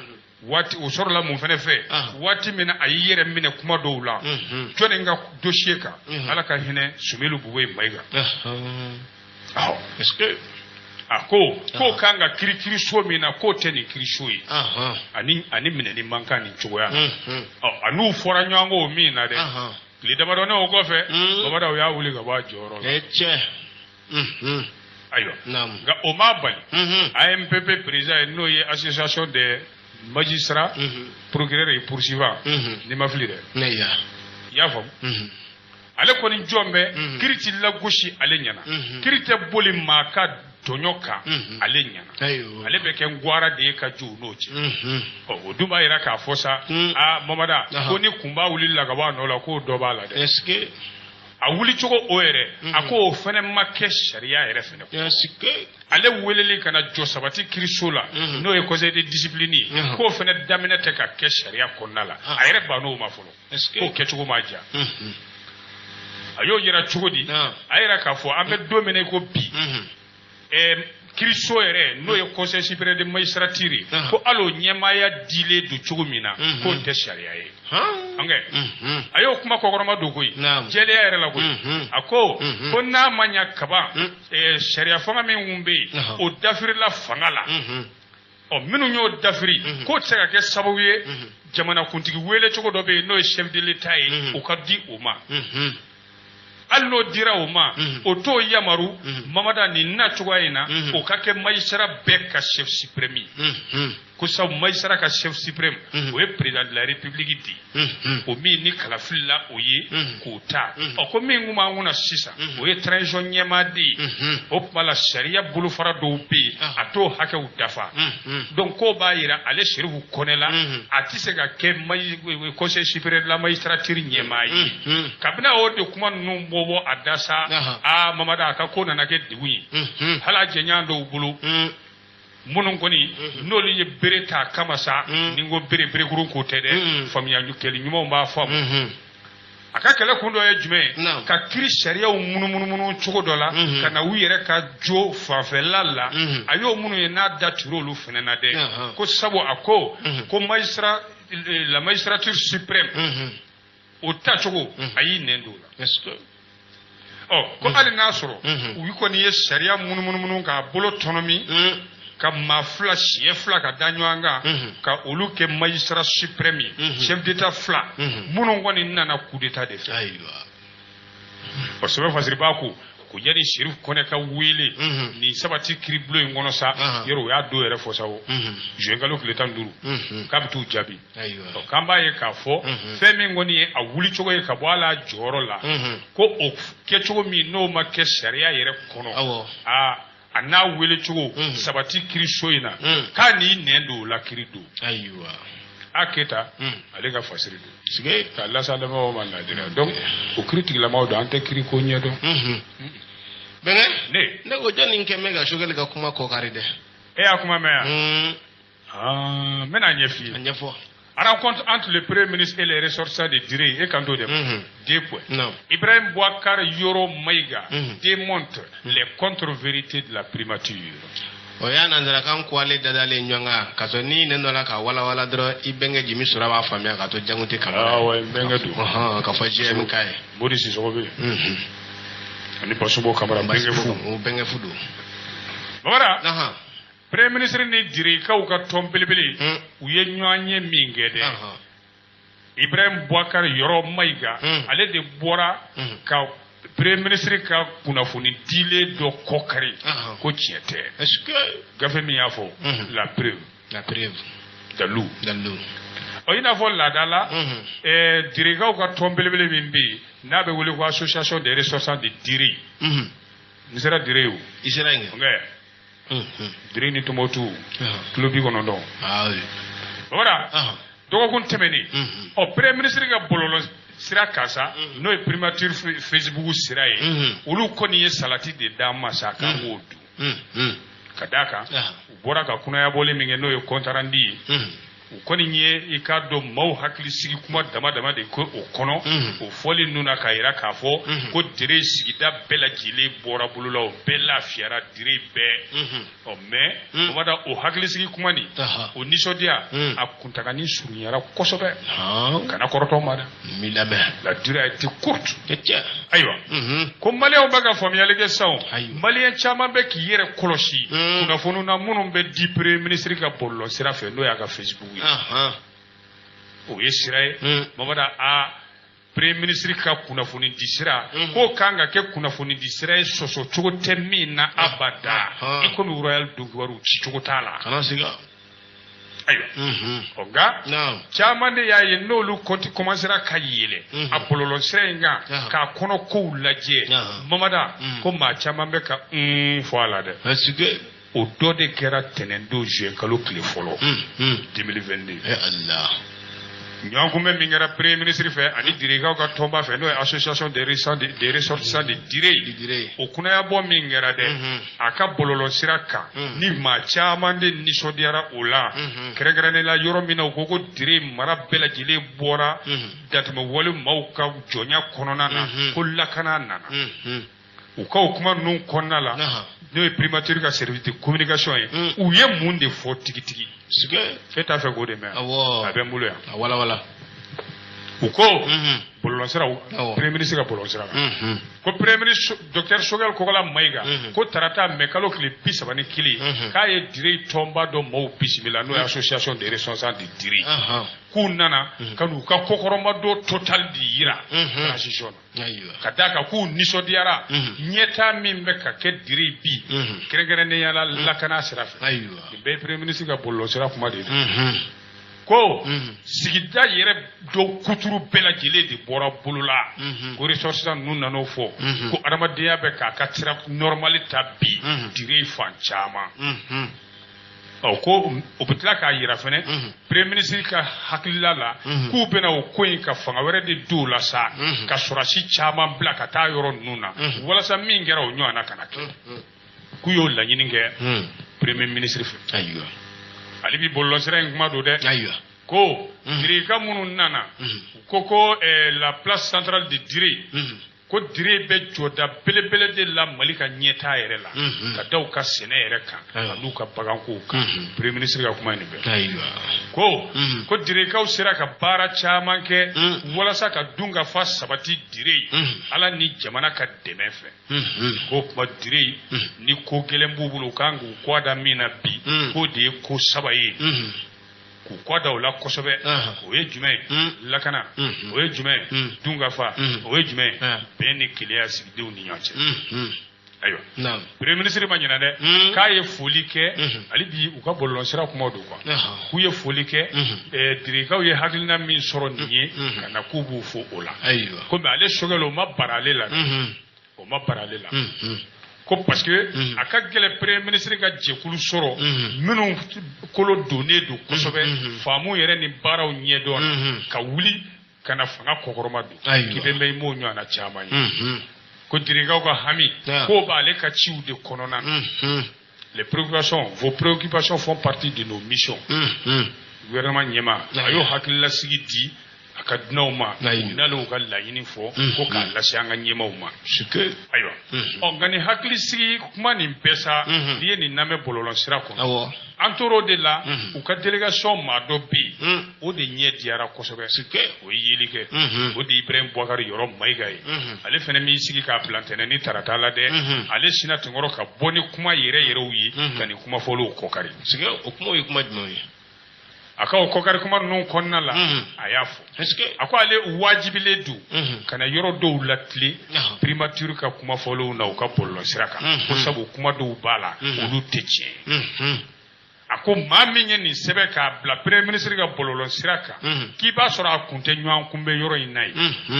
waati o sɔrɔla mun fɛnɛ fɛ, waati min na a y'i yɛrɛ minɛ kuma dɔw la jɔnni ka dossier kan, Ala ka hinɛ Sumelu Bubeye Mayiga. Awɔ, a ko k'o kan ka kiiri kiiriso min na, k'o tɛ nin kiiriso ye, ani minɛni man kan nin cogoya la. Ɔ, a n'u fɔra ɲɔgɔn kɔ o min na dɛ, tile damadɔnin o kɔfɛ, Mamadu, o y'a wuli ka bɔ a jɔyɔrɔ la. Ayiwa, nka o m'a bali, AMPP président ye, n'o ye Association des magistrats procureurs et poursuivants, n'i ma fili dɛ, i y'a faamu, ale kɔni jɔn bɛ kiiri ti lagosi ale ɲɛna, kiiri tɛ boli maa ka tɔɲɔ kan ale ɲɛna, ale bɛ kɛ ngwara de ye ka jɔ u n'o cɛ. Ɔ, o dun b'a yira k'a fɔ sa, a Mamada, ko ni kunba wulila ka bɔ a nɔ la, k'o dɔ b'a la dɛ. A wuli cogo o yɛrɛ, a ko o fɛnɛ ma kɛ sariya yɛrɛ fɛnɛ. Ale weleli ka na jɔ sabati kiiriso la, n'o ye conseil de discipline ye, k'o fɛnɛ daminɛ tɛ ka kɛ sariya kɔnɔna la. A yɛrɛ bann'o ma fɔlɔ, k'o kɛcogo ma diya a. Y'o yira cogo di? A yira k'a fɔ an bɛ don min na i ko bi, kiiriso yɛrɛ, n'o ye Conseil supérieur de magistrature ye, ko hali o ɲɛmaaya dilen don cogo min na, k'o tɛ sariya ye. An a y'o kuma kɔkɔrɔma don koyi, jɛlenya yɛrɛ la koyi. A ko ko n'a ma ɲa kaban, sariya fanga min kun bɛ yen, o dafirila fanga la. Ɔ, minnu y'o dafiri, k'o tɛ se ka kɛ sababu ye jamanakuntigi wele cogo dɔ bɛ yen, n'o ye chef de l'État ye, o ka di o ma. Hali n'o dira o ma, o t'o yamaru, Mamada, nin na cogoya in na, o ka kɛ magistrat bɛɛ ka chef suprême ye. Ko sabu magistrat ka chef suprême, o ye président de la République de ye, o min ni kalafili la o ye k'o ta. Ɔ, ko min kun b'an kunna sisan, o ye transition ɲɛmaa de ye. O tuma la, sariya bolofara dɔw bɛ yen, a t'o hakɛw dafa. Donc k'o b'a yira ale Serifu Kɔnɛ la, a tɛ se ka kɛ Conseil supérieur de la magistrature ɲɛmaa ye. Kabini a y'o de kuma ninnu bɔ bɔ a da sa, aa Mamada, a ka ko nana kɛ degun ye hali a jɛɲɔgɔn dɔw bolo, minnu kɔni n'olu ye bere ta kama sa. Ni n ko bere, berekurun ko tɛ dɛ, faamuya kɛli ɲumanw b'a faamu. A ka kɛlɛ kun dɔ ye jumɛn ye? Ka kiiri sariyaw munumunumunu cogo dɔ la ka na u yɛrɛ ka jo fanfɛla la. A y'o minnu ye n'a da turu olu fɛnɛ na dɛ, ko sabu a ko ko magistrat, la magistrature suprême, o tacogo, a y'i nɛn don o la. Ɔ ko hali n'a sɔrɔ u kɔni ye sariya munumunumunu k'a bolo tɔnɔmi ka maa fila siɲɛ fila ka da ɲɔgɔn kan ka olu kɛ magistrat suprême ye, chef d'état fila minnu kɔni nana coup d'état de fɛ. Ɔ sɛbɛn fasiriba ko ko yanni Cherif Kɔnɛ ka wele nin sabati kiiribulon in kɔnɔ sa, yɔrɔ u y'a don yɛrɛ fɔ sa, o juin kalo tile 15, k'a bɛ t'u jaabi. Ɔ k'an b'a ye k'a fɔ fɛn min kɔni ye a wuli cogo ye ka bɔ a la jɔyɔrɔ la, ko o kɛcogo min n'o ma kɛ sariya yɛrɛ kɔnɔ, aa a n'a wele cogo sabati kiiriso in na, k'a n'i nɛn don o la kiiri don. A Keyita, ale ka fasiri don k'a lase adamaw ma ladira. Donc o kiiri tigilamaw don, an tɛ kiiri ko ɲɛ dɔn. Bɛnkɛ, ne ne ko jɔnni kɛ bɛ ka Choguel ka kuma kɔkari dɛ? E y'a kuma mɛn yan? N bɛna ɲɛ f'i ye. A ɲɛfɔ. Rencontre entre le Premier ministre et les ressortissants de Diré et Kanto de deux points. Non. Ibrahim Boubacar Yoro Maïga démontre les contre-vérités de la primature. O y'a nanzarakan ko ale dadalen ɲɔgɔn kan ka sɔrɔ n'i nɛn dɔ la ka walawala dɔrɔn, i bɛnkɛ Jimi Sora b'a faamuya k'a to Jankunte Kamara. Ah ouais, n bɛnkɛ don. Ɔhɔn, ka fɔ GMK ye. Modi Sissoko bɛ yen. Ani Basobo Kamara, bɛnkɛ fu. O bɛnkɛ fu don. Bamara, Premier ministre ni Direkaw ka tɔn belebele, u ye ɲɔgɔn ye min kɛ dɛ. Ibrahim Boubacar Yoro Maïga, ale de bɔra ka Premier ministre ka kunnafoni dilen dɔ kɔkari ko tiɲɛ tɛ. Est-ce que Gafe min y'a fɔ, la preuve. La preuve. Dalu. Dalu. Ɔ i n'a fɔ laada la, Direkaw ka tɔn belebele min bɛ yen n'a bɛ wele ko association des ressortissants de Diré. N sera Diré o. I sera yen kɛ. Nkɛ Diré ni Tombouctou kilo 90. Ah oui. Voilà. Dɔgɔkun tɛmɛnen, ɔ Premier ministre ka bɔlɔlɔ sira kan sa, n'o ye primature Facebook sira ye, olu kɔni ye salati de d'an ma sa k'an k'o dun. Ka d'a kan u bɔra ka kunnayabɔli min kɛ, n'o ye compte rendu ye, u kɔni ye i k'a dɔn maaw hakili sigi kuma dama dama de ko o kɔnɔ. O fɔli ninnu na k'a yira k'a fɔ ko Dire sigida bɛɛ lajɛlen bɔra bolo la, o bɛɛ lafiyara, Dire bɛɛ. Ɔ mais o ma da o hakili sigi kuma nin, o nisɔndiya a kuntagani surunyara kosɛbɛ. Kana kɔrɔtɔ ma dɛ. N b'i lamɛn. La durée a été courte. Tiɲɛ. Ayiwa, ko maliyɛnw bɛ ka faamuyali kɛ sisan o, maliyɛn caman bɛ k'i yɛrɛ kɔlɔsi kunnafoniw na minnu bɛ di Premier ministre ka bɔlɔlɔ sira fɛ, n'o y'a ka Facebook ye. O ye sira ye, Mamada, a Premier ministre ka kunnafoni di sira k'o kan ka kɛ kunnafoni di sira ye sɔsɔ cogo tɛ min na abada, i komi Royal Donkibaru ci cogo t'a la. Kana siga. Ayiwa, ɔ nka caman de y'a ye n'olu compte commencera ka yɛlɛ a bɔlɔlɔ sira in kan k'a kɔnɔ kow lajɛ, Mamada, ko maa caman bɛ ka un fɔ a la dɛ. Est-ce que O dɔ de kɛra tɛnɛn don juin kalo tile fɔlɔ 2022. Eh Allah. Ɲɔgɔn kunbɛn min kɛra Premier ministre fɛ ani Direkaw ka tɔnba fɛ, n'o ye association des ressortissants de Diré, Diré. o kunnayabɔ min kɛra dɛ a ka bɔlɔlɔ sira kan, ni maa caman de nisɔndiyara o la, kɛrɛnkɛrɛnnen la yɔrɔ min na u ko ko Dire mara bɛɛ lajɛlen bɔra datɛmɛ wale maaw ka jɔnya kɔnɔna na, ko lakana nana. U ka o kuma ninnu kɔnɔna la, n'o ye primature ka service de communication ye, u ye mun de fɔ tigitigi? Est-ce que E t'a fɛ k'o de mɛn? Awɔ. A bɛ n bolo yan. A walawala. U ko bɔlɔlɔsira, Premier ministre ka bɔlɔlɔsira kan, ko Premier ministre docteur Choguel Kokalla Maïga, ko tarata mɛ kalo tile 31, k'a ye Dire tɔnba dɔ maaw bisimila, n'o ye association des ressortissants de Dire, k'u nana ka n'u ka kɔkɔrɔma dɔ total de yira transition na, ka d'a kan k'u nisɔndiyara ɲɛtaa min bɛ ka kɛ Dire bi, kɛrɛnkɛrɛnnenya la lakana sira fɛ. Nin bɛɛ ye Premier ministre ka bɔlɔlɔsira kuma de ye. Ko sigida yɛrɛ dɔ kuturu bɛɛ lajɛlen de bɔra bolo la, ko ressortissants ninnu nan'o fɔ, ko adamadenya bɛ k'a ka sira normal ta bi Dire fan caman. Ɔ ko o bɛ tila k'a yira fɛnɛ Premier ministre ka hakilila la, k'u bɛna o ko in ka fanga wɛrɛ de don o la sa, ka sɔrɔdasi caman bila ka taa yɔrɔ ninnu na walasa min kɛra o ɲɔgɔnna kana kɛ, k'u y'o laɲini kɛ Premier ministre fɛ. Ale bi bɔlɔlɔsira in kuma don dɛ. Ko Direka minnu nana, u ko ko la place centrale de Dire. Ko Dire bɛ jɔda belebele de la Mali ka ɲɛtaa yɛrɛ la, ka da u ka sɛnɛ yɛrɛ kan an'u ka bagankow kan. Premier ministre ka kuma ye nin bɛɛ. Ko ko Direkaw sera ka baara caman kɛ walasa ka dunkafa sabati Dire ye, Ala ni jamana ka dɛmɛ fɛ. Ko kuma Dire ni ko gɛlɛn b'u bolo, u kan k'u kɔ da min na bi, k'o de ye ko saba ye k'u kɔ da o la kosɛbɛ. O ye jumɛn ye? Lakana. O ye jumɛn ye? Dunkafa. O ye jumɛn ye? Bɛn ni kelenya sigidenw ni ɲɔgɔn cɛ. Ayiwa, premier ministre ma ɲinɛ dɛ, k'a ye foli kɛ hali bi u ka bɔlɔlɔsira kumaw don quoi. K'u ye foli kɛ, Direkaw ye hakilina min sɔrɔ nin ye ka na, k'u b'u fo o la. Komi ale Choguel, o ma bara ale la dɛ, o ma bara ale la ko parce que a ka gɛlɛn premier ministre ka jɛkulu sɔrɔ minnu kolo donnen don kosɛbɛ faamu yɛrɛ ni baaraw ɲɛdɔn na, ka wuli ka na fanga kɔkɔrɔma don. K'i bɛ mɛn i m'o ɲɔgɔnna caman ye. Ko Direkaw ka hami, k'o b'ale ka ciw de kɔnɔna na. Les préoccupations, vos préoccupations font partie de nos missions. Gouvernement ɲɛmaa, a y'o hakililasigi di a ka dunanw ma, n'ale y'u ka laɲini fɔ ko k'a lase an ka ɲɛmaaw ma. Ayiwa, ɔ nka nin hakilisigi kuma nin bɛɛ sa, n'i ye nin lamɛn bɔlɔlɔsira kɔnɔ, an tor'o de la, u ka délégation maa dɔ bɛ yen, o de ɲɛ diyara kosɛbɛ, o ye yeli kɛ. O de ye Ibrahim Boubacar Yɔrɔ Mayiga ye. Ale fana m'i sigi k'a bila ntɛnɛn ni tarata la dɛ, ale sinna tenkɔrɔ ka bɔ ni kuma yɛrɛ yɛrɛw ye, ka nin kuma fɔlenw kɔkari. O kumaw ye kuma jumɛnw ye? A ka o kɔkari kuma ninnu kɔnɔna la, a y'a fɔ, a ko ale wajibilen don ka na yɔrɔ dɔw latilen primature ka kuma fɔlenw na u ka bɔlɔlɔsira kan, ko sabu kuma dɔw b'a la, olu tɛ tiɲɛ ye. A ko maa min ye nin sɛbɛn k'a bila premier ministre ka bɔlɔlɔsira kan, k'i b'a sɔrɔ a kun tɛ ɲɔgɔn kunbɛn yɔrɔ in na ye,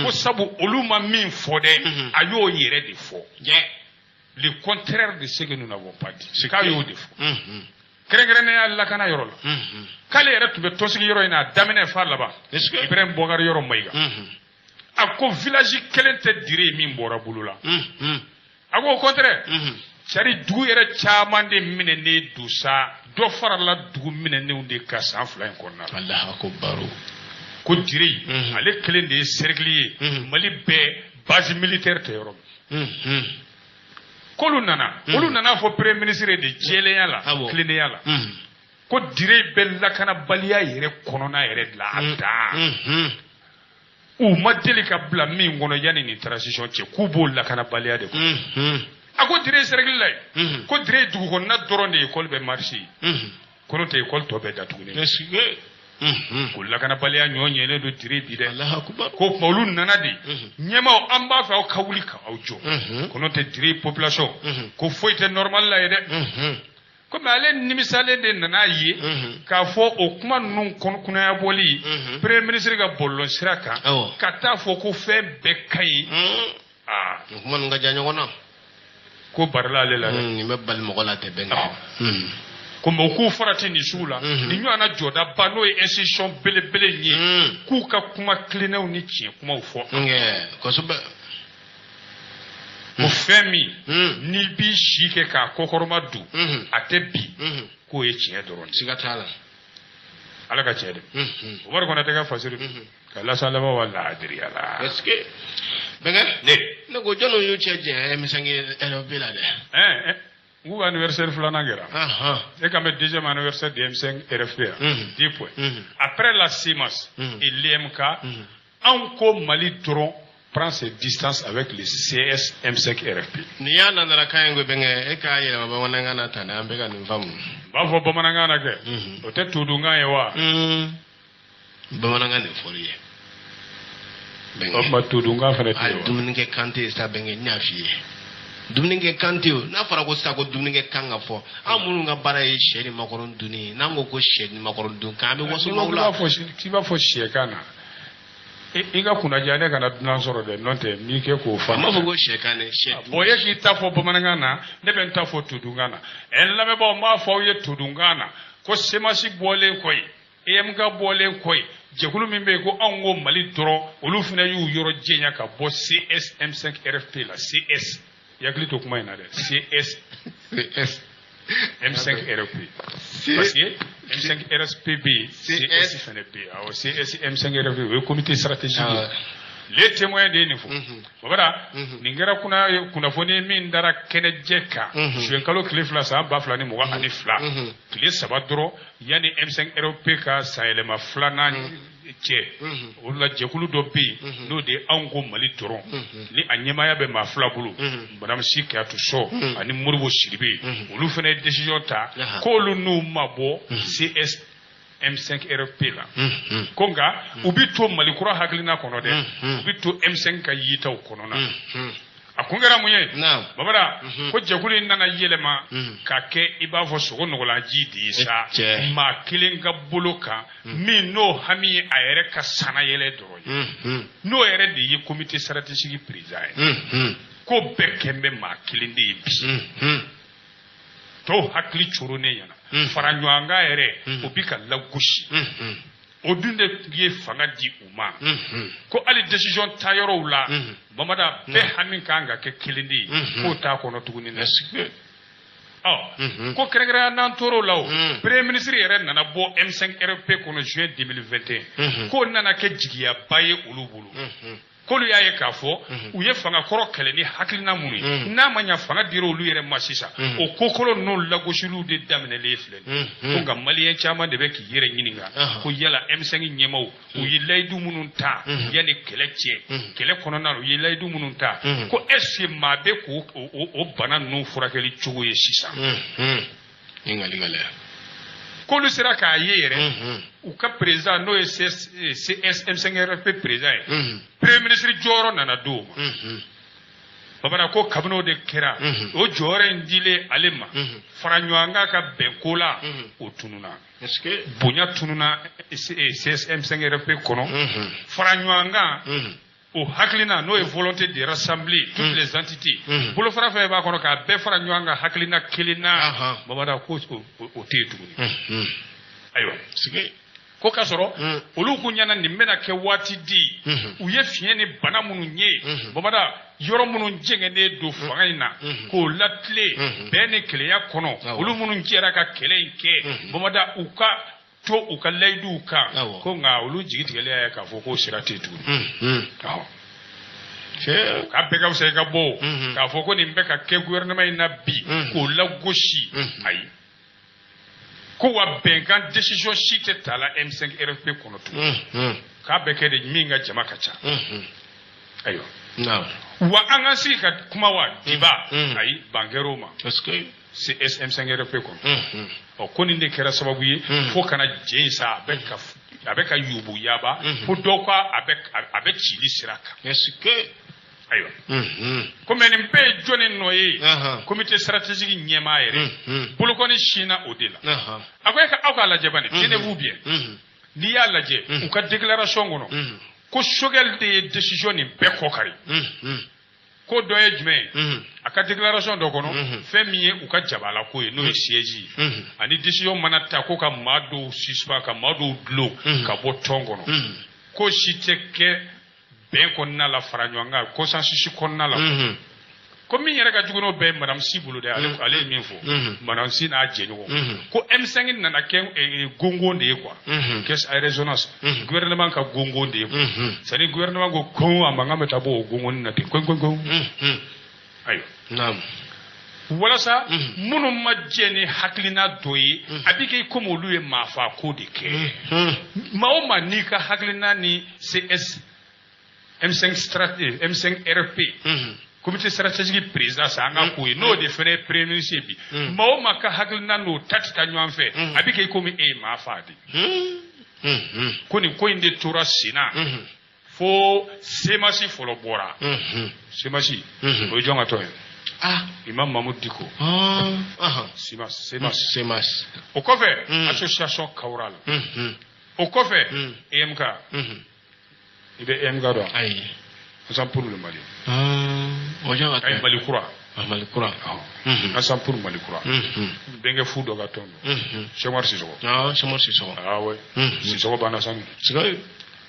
ko sabu olu ma min fɔ dɛ, a y'o yɛrɛ de fɔ, le contraire de ce que nous n'avons pas dit, k'a y'o de fɔ, kɛrɛnkɛrɛnnenya lakana yɔrɔ la, k'ale yɛrɛ tun bɛ tɔnsigi yɔrɔ in na a daminɛ f'a laban. Ibrahim Boubacar Yɔrɔ Mayiga, a ko village kelen tɛ Dire ye min bɔra bolo la. A ko au contraire, cari dugu yɛrɛ caman de minɛnen don sa, dɔ farala dugu minɛnenw de kan san 2 in kɔnɔna la. Allahu akbar. Ko Dire, ale kelen de ye cercle ye Mali bɛɛ base militaire tɛ yɔrɔ min. K'olu nana, olu nana fɔ premier ministre de jɛlenya la, tilennenya la, ko Dire bɛ lakanabaliya yɛrɛ kɔnɔna yɛrɛ de la a dan, u ma deli ka bila min kɔnɔ yanni nin transition cɛ, k'u b'o lakanabaliya de kɔnɔ. A ko Dire cercle la ye, ko Dire dugu kɔnɔna dɔrɔn de école bɛ marché ye, ko n'o tɛ école tɔ bɛɛ datugulen, ko lakanabaliya ɲɔ ɲɛnen don Dire bi dɛ. Ko tuma olu nana de, ɲɛmaaw, an b'a fɛ aw ka wuli ka aw jɔ, ko n'o tɛ Dire population, ko foyi tɛ normal la ye dɛ. Komi ale nimisalen de nana ye k'a fɔ o kuma ninnu kunnayabɔli premier ministre ka bɔlɔlɔsira kan, ka taa fɔ ko fɛn bɛɛ ka ɲi. Aa. Nin kuma ninnu ka jan ɲɔgɔn na. Ko barila ale la dɛ. Nin bɛ bali mɔgɔ la tɛ bɛn. Ko mɛ u k'u farati nin sugu la, nin ɲɔgɔnna jɔdaba n'o ye institution belebele in ye, k'u ka kuma tilennenw ni tiɲɛ kumaw fɔ. Kosɛbɛ. Ko fɛn min n'i b'i si kɛ k'a kɔkɔrɔma don, a tɛ bi, k'o ye tiɲɛ dɔrɔn de. Siga t'a la. Ala ka tiɲɛ de. Umaru Konatɛ ka fasiri ka lasalama wa laadiriya la. Est ce que bɛnkɛ ne ne ko jɔnniw y'u cɛ janya M5 RFP la dɛ? Ɛɛ, n k'u ka anniversaire filanan kɛra. E kan bɛ deuxième anniversaire de M5 RFP yan. 10 points. Après la CMAS et l'EMK, anw ko Mali dɔrɔn prend ses distances avec le CS M5 RFP. Nin y'a nanzarakan ye ko bɛnkɛ, e k'a yɛlɛma bamanankan na tan dɛ, an bɛ ka nin faamu. N b'a fɔ bamanankan na kɛ. O tɛ todunkan ye wa? Bamanankan de fɔr'i ye. O tuma todunkan fana tɛ yen wa? Dumunikɛ kan tɛ yen sa bɛnkɛ, n y'a f'i ye. Dumunikɛ kan tɛ yen. N'a fɔra ko sisan ko dumunikɛ kan ka fɔ, an minnu ka baara ye sɛ ni makɔrɔni dunni ye, n'an ko ko sɛ ni makɔrɔni dun kan, an bɛ waso maaw la. K'i b'a fɔ sɛ kan na. I ka kunnadiya ne kana dunan sɔrɔ dɛ, n'o tɛ n b'i kɛ k'o fa. A m'a fɔ ko sɛ kan dɛ, sɛ. Bon, e k'i ta fɔ bamanankan na, ne bɛ n ta fɔ todunkan na. Ɛ, n lamɛnbaaw, n b'a fɔ aw ye todunkan na ko CMAS bɔlen kɔ yen, EMK bɔlen kɔ yen, jɛkulu min bɛ yen ko anw ko Mali dɔrɔn, olu fana y'u yɔrɔ jɛnya ka bɔ CS M5 RFP la. CS, i hakili to kuma in na dɛ, CS CS M5 RFP, parce que M5 RFP bɛ yen, CS fana bɛ yen. Awɔ, CS M5 RFP, o ye comité stratégique ye. Le Témoin de ye nin fɔ. Babada, nin kɛra kunnafoni min dara kɛnɛjɛ kan juin kalo tile 2 san 2022, tile 3 dɔrɔn yanni M5 RFP ka sanyɛlɛma filanan cɛ. O la, jɛkulu dɔ bɛ yen, n'o de ye Anw ko Mali dɔrɔn, ni a ɲɛmaaya bɛ maa fila bolo, Madame Sy Kadiatou Sow ani Modibo Sidibe. Olu fana ye décision ta k'olu n'u ma bɔ CS M5 RFP la, ko nka u bɛ to Mali kura hakilina kɔnɔ dɛ, u bɛ to M5 ka yitaw kɔnɔna. A kun kɛra mun ye? Babada, ko jɛkulu in nana yɛlɛma ka kɛ i b'a fɔ sogo nɔgɔlanji de ye sa, maa kelen ka bolo kan, min n'o hami ye a yɛrɛ ka sanayɛlɛ dɔrɔn ye, n'o yɛrɛ de ye comité stratégique président ye. Ko bɛɛ kɛn bɛ maa kelen de ye bi. Tɔw hakili coronnen ɲɛna, fara ɲɔgɔnkan yɛrɛ, o bi ka lagosi. O dun de ye fanga di u ma, ko hali décision ta yɔrɔw la, Bamada, bɛɛ hami kan ka kɛ kelen de ye, k'o t'a kɔnɔ tuguni dɛ. Ɔ, ko kɛrɛnkɛrɛnnenya n'an tor'o la, o premier ministre yɛrɛ nana bɔ M5 RFP kɔnɔ juin 2021, k'o nana kɛ jigiyaba ye olu bolo, k'olu y'a ye k'a fɔ u ye fanga kɔrɔ kɛlɛ ni hakilina minnu ye, n'a ma ɲa fanga dira olu yɛrɛ ma sisan, o kokolo ninnu lagosiliw de daminɛlen filɛ nin ye. Ko nka maliyɛn caman de bɛ k'i yɛrɛ ɲininka ko yala M5 ɲɛmaaw, u ye layidu minnu ta yanni kɛlɛ cɛ, kɛlɛ kɔnɔna na, u ye layidu minnu ta, ko est ce que maa bɛ k'o o bana ninnu furakɛli cogo ye sisan? Ɲininkali ka lɛ. K'olu sera k'a ye yɛrɛ, u ka président, n'o ye CS M5 RFP président ye, premier ministre jɔyɔrɔ nana d'o ma. Bamanan, ko kabini o de kɛra, o jɔyɔrɔ in dilen ale ma, fara ɲɔgɔnkan ka bɛn ko la, o tununa. Est-ce que Bonya tununa CS M5 RFP kɔnɔ. Fara ɲɔgɔnkan, o hakilina, n'o ye volonté de rassembler toutes les entités, bolofara fɛn b'a kɔnɔ k'a bɛɛ fara ɲɔgɔn kan hakilina kelen na, Bamanan, ko o tɛ yen tuguni. Ayiwa, ko k'a sɔrɔ olu kun ɲɛna nin bɛna kɛ waati di, u ye fiɲɛ ni bana minnu ye, Bamada, yɔrɔ minnu jɛngɛnnen don fanga in na, k'o latilen bɛn ni kelenya kɔnɔ, olu minnu jɛra ka kɛlɛ in kɛ, Bamada, u ka to u ka layiduw kan. Ko nka olu jigi tigɛlen y'a ye k'a fɔ k'o sira tɛ yen tuguni. K'a bɛɛ ka fisa i ka bɔ k'a fɔ ko nin bɛ ka kɛ gouvernement in na bi k'o lagosi. Ayi, ko wa bɛnkan décision si tɛ ta la M5 RFP kɔnɔ tugun, k'a bɛ kɛ de min ka jama ka ca. Ayiwa, wa an ka sigi ka kuma wa débat, ayi, ban kɛr'o ma CS M5 RFP kɔnɔ. Ɔ, ko nin de kɛra sababu ye fo kana jɛ in sa, a bɛ ka yubu yaba, fo dɔw ka a bɛ cili sira kan. Ayiwa, ko mɛ nin bɛɛ ye jɔnni nɔ ye? Comité stratégique ɲɛmaa yɛrɛ bolokɔni sinna o de la. A ko e ka aw k'a lajɛ bani, tenez-vous bien, n'i y'a lajɛ u ka déclaration kɔnɔ, ko Choguel de ye décision nin bɛɛ kɔkari. Ko dɔ ye jumɛn ye? A ka déclaration dɔ kɔnɔ, fɛn min ye u ka jabala ko ye, n'o ye siège ye, ani décision mana ta ko ka maa dɔw suspend, ka maa dɔw dulon ka bɔ tɔn kɔnɔ, ko si tɛ kɛ bɛn kɔnɔna la, fara ɲɔgɔn kan, consensus kɔnɔna la. Ko min yɛrɛ ka jugu n'o bɛɛ ye, Madame Sy bolo dɛ, ale ye min fɔ, Madame Sy n'a jɛɲɔgɔn, ko M5 nana kɛ gongon de ye quoi, caisse à résonance, gouvernement ka gongon de ye quoi. C'est à dire gouvernement ko ko a mankan bɛ taa bɔ o gongon na ten, ko ko ko. Ayiwa, walasa minnu ma jɛ ni hakilina dɔ ye, a bɛ kɛ komi olu ye maafa ko de kɛ. Maa o maa n'i ka hakilina ni CS M5 M5 RFP comité stratégique président sa, an ka k'o ye, n'o de fana ye premier ministre ye bi, maa o maa ka hakilina n'o ta tɛ taa ɲɔgɔn fɛ, a bɛ kɛ komi e ye maa fa de. Ko nin ko in de tora sen na fo CMAS fɔlɔ bɔra. CMAS, o ye jɔn ka tɔn ye? Imam Mahmoud Dicko. CMAS, CMAS. CMAS. O kɔfɛ, association Kawral. O kɔfɛ, EMK. I bɛ EMK dɔn? Ayi. Ensemble pour le Mali. O jɔn ka Ayi, tɔn? Mali kura. Mali kura. Ensemble pour Mali kura. Bɛnkɛ fu dɔ ka tɔn don. Cheikh Umar Sissoko. Ah, Cheikh Umar Sissoko. Ah ouais. Sissoko banna sanu. Sikoyi.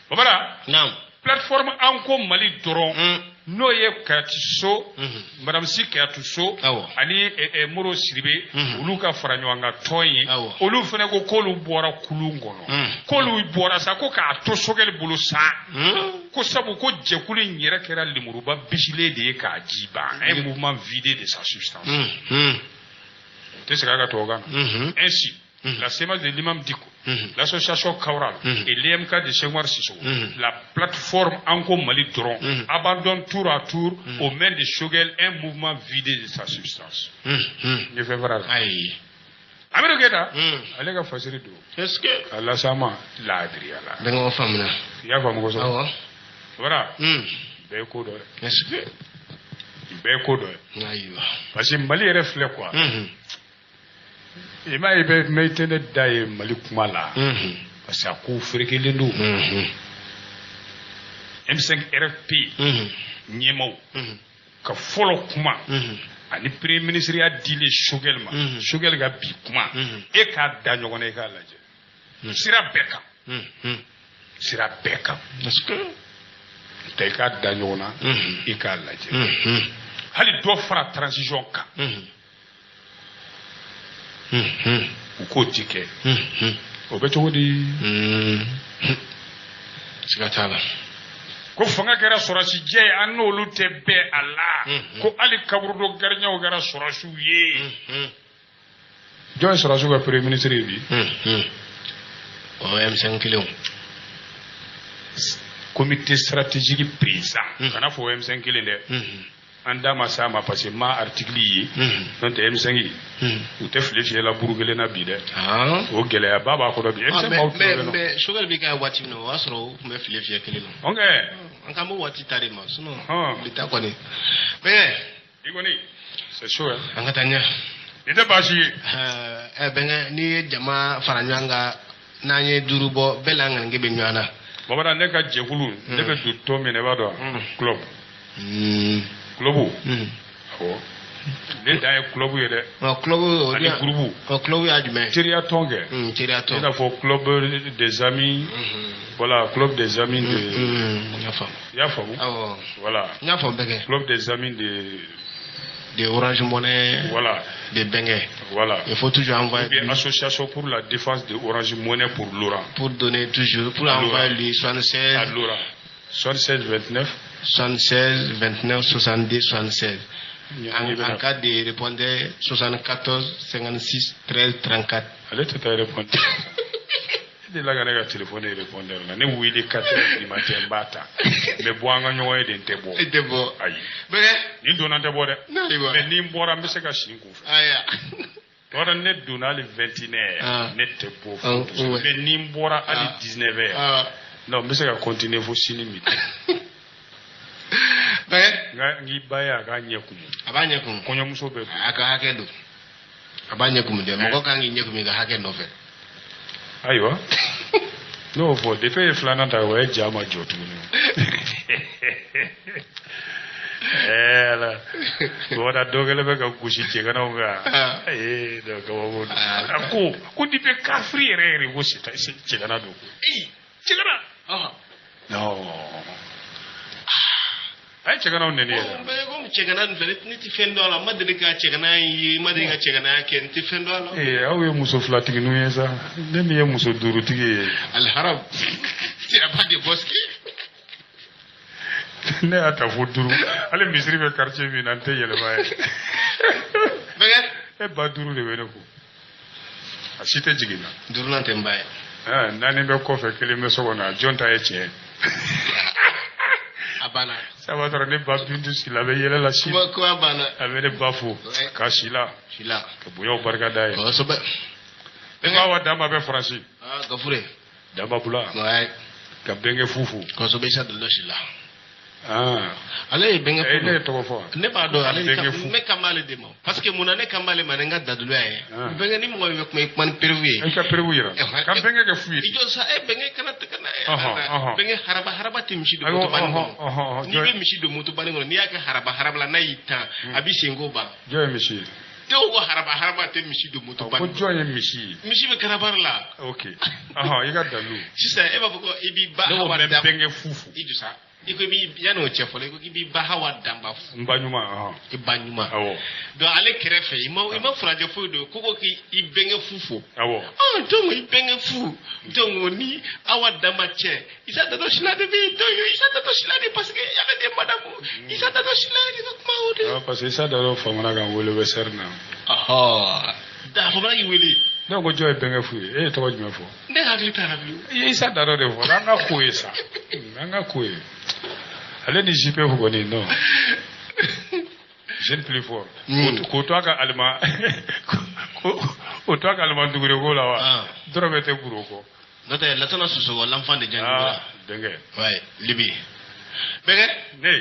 Babara. Naam. Plateforme An ko Mali dɔrɔn. N'o ye Kayati So, Madame Si Kayatu So ani Moro Sidibe, olu ka fara ɲɔgɔn kan tɔn ye. Olu fana ko k'olu bɔra kulun kɔnɔ, k'olu bɔra sa, ko k'a to Sogɛli bolo sa, ko sabu ko jɛkulu in yɛrɛ kɛra lemuruba bisilen de ye k'a ji ban, un mouvement vidé de sa substance. Tɛ segin a ka tubabukan na. Ainsi, la CMAS de l'imam Dicko, l'association Kawral et l'EMK de Cheikh Oumar Sissoko, la plateforme Anko Mali Dɔrɔn, abandonnent tour à tour aux mains de Choguel un mouvement vidé de sa substance. N ye fɛn fara la. Ayi. Amidu Keyita, ale ka fasiri don. Est-ce que Ka las'a ma laadiriya la. Bɛnkɛ, o faamuna. I y'a faamu kosɛbɛ. Awɔ. Voilà. Bɛɛ ye ko dɔ ye. Est-ce que Bɛɛ ye ko dɔ ye. Ayiwa. Parce que Mali yɛrɛ filɛ quoi. I m'a ye bɛ mɛ i tɛ ne da ye Mali kuma la. Parce que a kow ferekelen don. M5 RFP ɲɛmaw ka fɔlɔ kuma ani premier ministre ya dilen Choguel ma. Choguel ka bi kuma. E k'a da ɲɔgɔn na, i k'a lajɛ. Sira bɛɛ kan. Sira bɛɛ kan. Est-ce que Ta i k'a da ɲɔgɔn na, i k'a lajɛ. Hali dɔ fara transition kan. U k'o ti kɛ. O bɛ cogo di? Siga t'a la. Ko fanga kɛra sɔrɔsi jɛ ye, an n'olu tɛ bɛn a la. Ko hali kaburudo gariɲɛw kɛra sɔrɔsiw ye. Jɔn ye sɔrɔsiw ka premier ministre ye bi? O M5 kelenw. Comité stratégique président. Kana fɔ M5 kelen dɛ. An da ma s'a ma parce que n ma article ye. N'o tɛ, M5 u tɛ file fiyɛ la buru kelen na bi dɛ. O gɛlɛyaba b'a kɔnɔ bi. Ah, M5 mais b'aw tulo mais bɛ nɔ. Mais Choguel bɛ kɛ waati min na, o y'a sɔrɔ u tun bɛ file fiyɛ kelen na. Ok. An k'an b'o waati ta de ma, sinon Hɔn. bi ta kɔni. Mais I kɔni, c'est chaud hein. An ka taa ɲɛ. Nin tɛ baasi ye. Ɛ bɛnkɛ, n'i ye jama fara ɲɔgɔn kan, n'an ye duuru bɔ, bɛɛ la ŋaninkɛ bɛ ɲɔgɔn na. Bamanan, ne ka jɛkulu, ne bɛ don tɔn min na, i b'a dɔn wa? Club. Club. Awɔ. Ne dan ye club ye dɛ. Ɔ, club o Ani groupe. Ɔ, club y'a jumɛn ye? Teriya tɔn kɛ. Teriya I tɔn. n'a fɔ club des amis. Voilà, club des amis de. N y'a faamu. I y'a faamu? Awɔ. Voilà. N y'a faamu bɛɛ kɛ. Club des amis de. De Orange Money. Voilà. De Bengue. Voilà. Il faut toujours envoyer. Ou bien association pour la défense de Orange Money pour Laurent. Pour donner toujours, pour À envoyer Laurent. lui 76. À Laurent. 76 29. 76 29 62 76. En cas de répondeur, 74 56 13 34. Ale tɛ taa répondre. E delila ka ne ka téléphone répondeur la. Ne wele 4 heures du matin, n b'a ta. N bɛ bɔ an ka ɲɔgɔn ye de, n tɛ bɔ. I tɛ bɔ. Ayi. Bɛnkɛ. Ni donna, n tɛ bɔ dɛ. Ayiwa. Mais ni n bɔra, n bɛ se ka si n kun fɛ. Ayiwa. Tɔɔrɔ, ne donna hali 21 heures. Ne tɛ bɔ Ah, fo. ouais. Mais ni n bɔra hali 19 heures. Non, n bɛ se ka continuer fo sini midi. Bɛnkɛ. Nka n k'i ba ye, a k'a ɲɛ kumu. A b'a ɲɛ kun. Kɔɲɔmuso bɛ don. A ka hakɛ don. A b'a ɲɛ kumu dɛ. Mɔgɔ kan k'i ɲɛ kumu i ka hakɛ nɔfɛ. Ayiwa, ne y'o fɔ depuis e ye filanan ta, o ye ja ma jɔ tuguni. Ɛɛ ala, bamanan dɔ kɛlen bɛ ka gosi cɛganaw kan. Ee, non, kabako don. A ko n'i bɛ kafiri yɛrɛ yɛrɛ, ko cɛgana don. Cɛgana. Non, a ye cɛganaw nɛni yɛrɛ. Bɛɛ komi cɛgana nin fɛ, ne tɛ fɛn dɔn a la. N ma deli ka cɛgana ye, n ma deli ka cɛganaya kɛ, n tɛ fɛn dɔn a la. Ee, aw ye muso filatigininw ye sa, ne min ye muso duurutigi ye. Aliharam, tu n'as pas de bosquet. Ne y'a ta fo duuru, hali misiri bɛ quartier min na, n tɛ yɛlɛma ye. Bɛnkɛ. E ba duuru de bɛ ne kun, a si tɛ jigin na. Duurunan tɛ n ba ye. Ah, naani bɛ kɔfɛ, kelen bɛ so kɔnɔ, a jɔn ta ye tiɲɛ ye? A banna. Saba sɔrɔ ne ba Bintu si la, a bɛ yɛlɛ la sini. Kuma banna. A bɛ ne ba fo k'a si la. Si la. Ka bonyaw barika da ye. Kosɛbɛ. Ne ba wa Dama bɛ Faransi. Ah, Gafure. Dama Bula. Ouais. Ka bɛnkɛ fufu. Kosɛbɛ, Isa Dolo si la. Ah. Ale ye bɛnkɛ Eh, fu. ne ye tɔgɔ fɔ wa? Ne b'a dɔn ale Bɛnkɛ fu. ne kan b'ale de ma. Parce que mun na ne kan b'ale ma ni n ka daduloya ye? Ah. Bɛnkɛ, ni mɔgɔ min bɛ kuma, i kuma ni preuve ye. I ka preuve yira. Eh, Ka bɛnkɛ kɛ fu ye. I jɔ sa, e bɛnkɛ kana kana. Ɔhɔn, ɔhɔn. Bɛnkɛ, haraba haraba tɛ misi don Ayiwa, motobani ɔhɔn, kɔnɔ. ɔhɔn, N'i bɛ misi don motobani kɔnɔ, n'i y'a kɛ haraba haraba la, n'a y'i tan, a b'i senko ban. Jɔn ye misi ye? Dɔw ko haraba haraba tɛ misi don Ko motobani kɔnɔ. jɔn ye misi ye? Misi bɛ karabari la. Ok. Ɔhɔn, i ka dalu. Sisan e b'a fɔ ko i b'i ba Ne ko Hawa bɛ da. bɛnkɛ fufu. I jɔ sa. I ko i b'i yanni o cɛ fɔlɔ, i ko k'i b'i ba Hawa Danba fo. N ba ɲuman, ɔhɔn. I ba ɲuman. Awɔ. Donc ale kɛrɛfɛ, i ma furancɛ foyi don ko k'i bɛnkɛ fu fo. Awɔ. Ah, donc i bɛnkɛ fu, donc o ni Awa Danba cɛ, Isa Dado Sila de bɛ yen. Donc Isa Dado Sila de, parce que ale de ye madame Isa Dado Sila de ka kuma o de. Ah, parce que Isa Dado famana ka n wele vestiaire na. Ɔhɔ, da famana k'i wele. Ne ko jɔn ye bɛnkɛ fu ye? E ye tɔgɔ jumɛn fɔ? Ne hakili t'a la bilen. I ye Isa Dado de fɔ. An ka ko ye sa, an ka ko ye. Ale ni JPF kɔni, non, jeune plus fort. K'o to a ka alima, k'o to a ka alima dugure ko la wa. Dɔrɔmɛ tɛ guro kɔ. N'o tɛ, Lasana Sisoko, l'enfant de Janjibura. Ah, denkɛ. Ouais, Libi bɛnkɛ. Ne.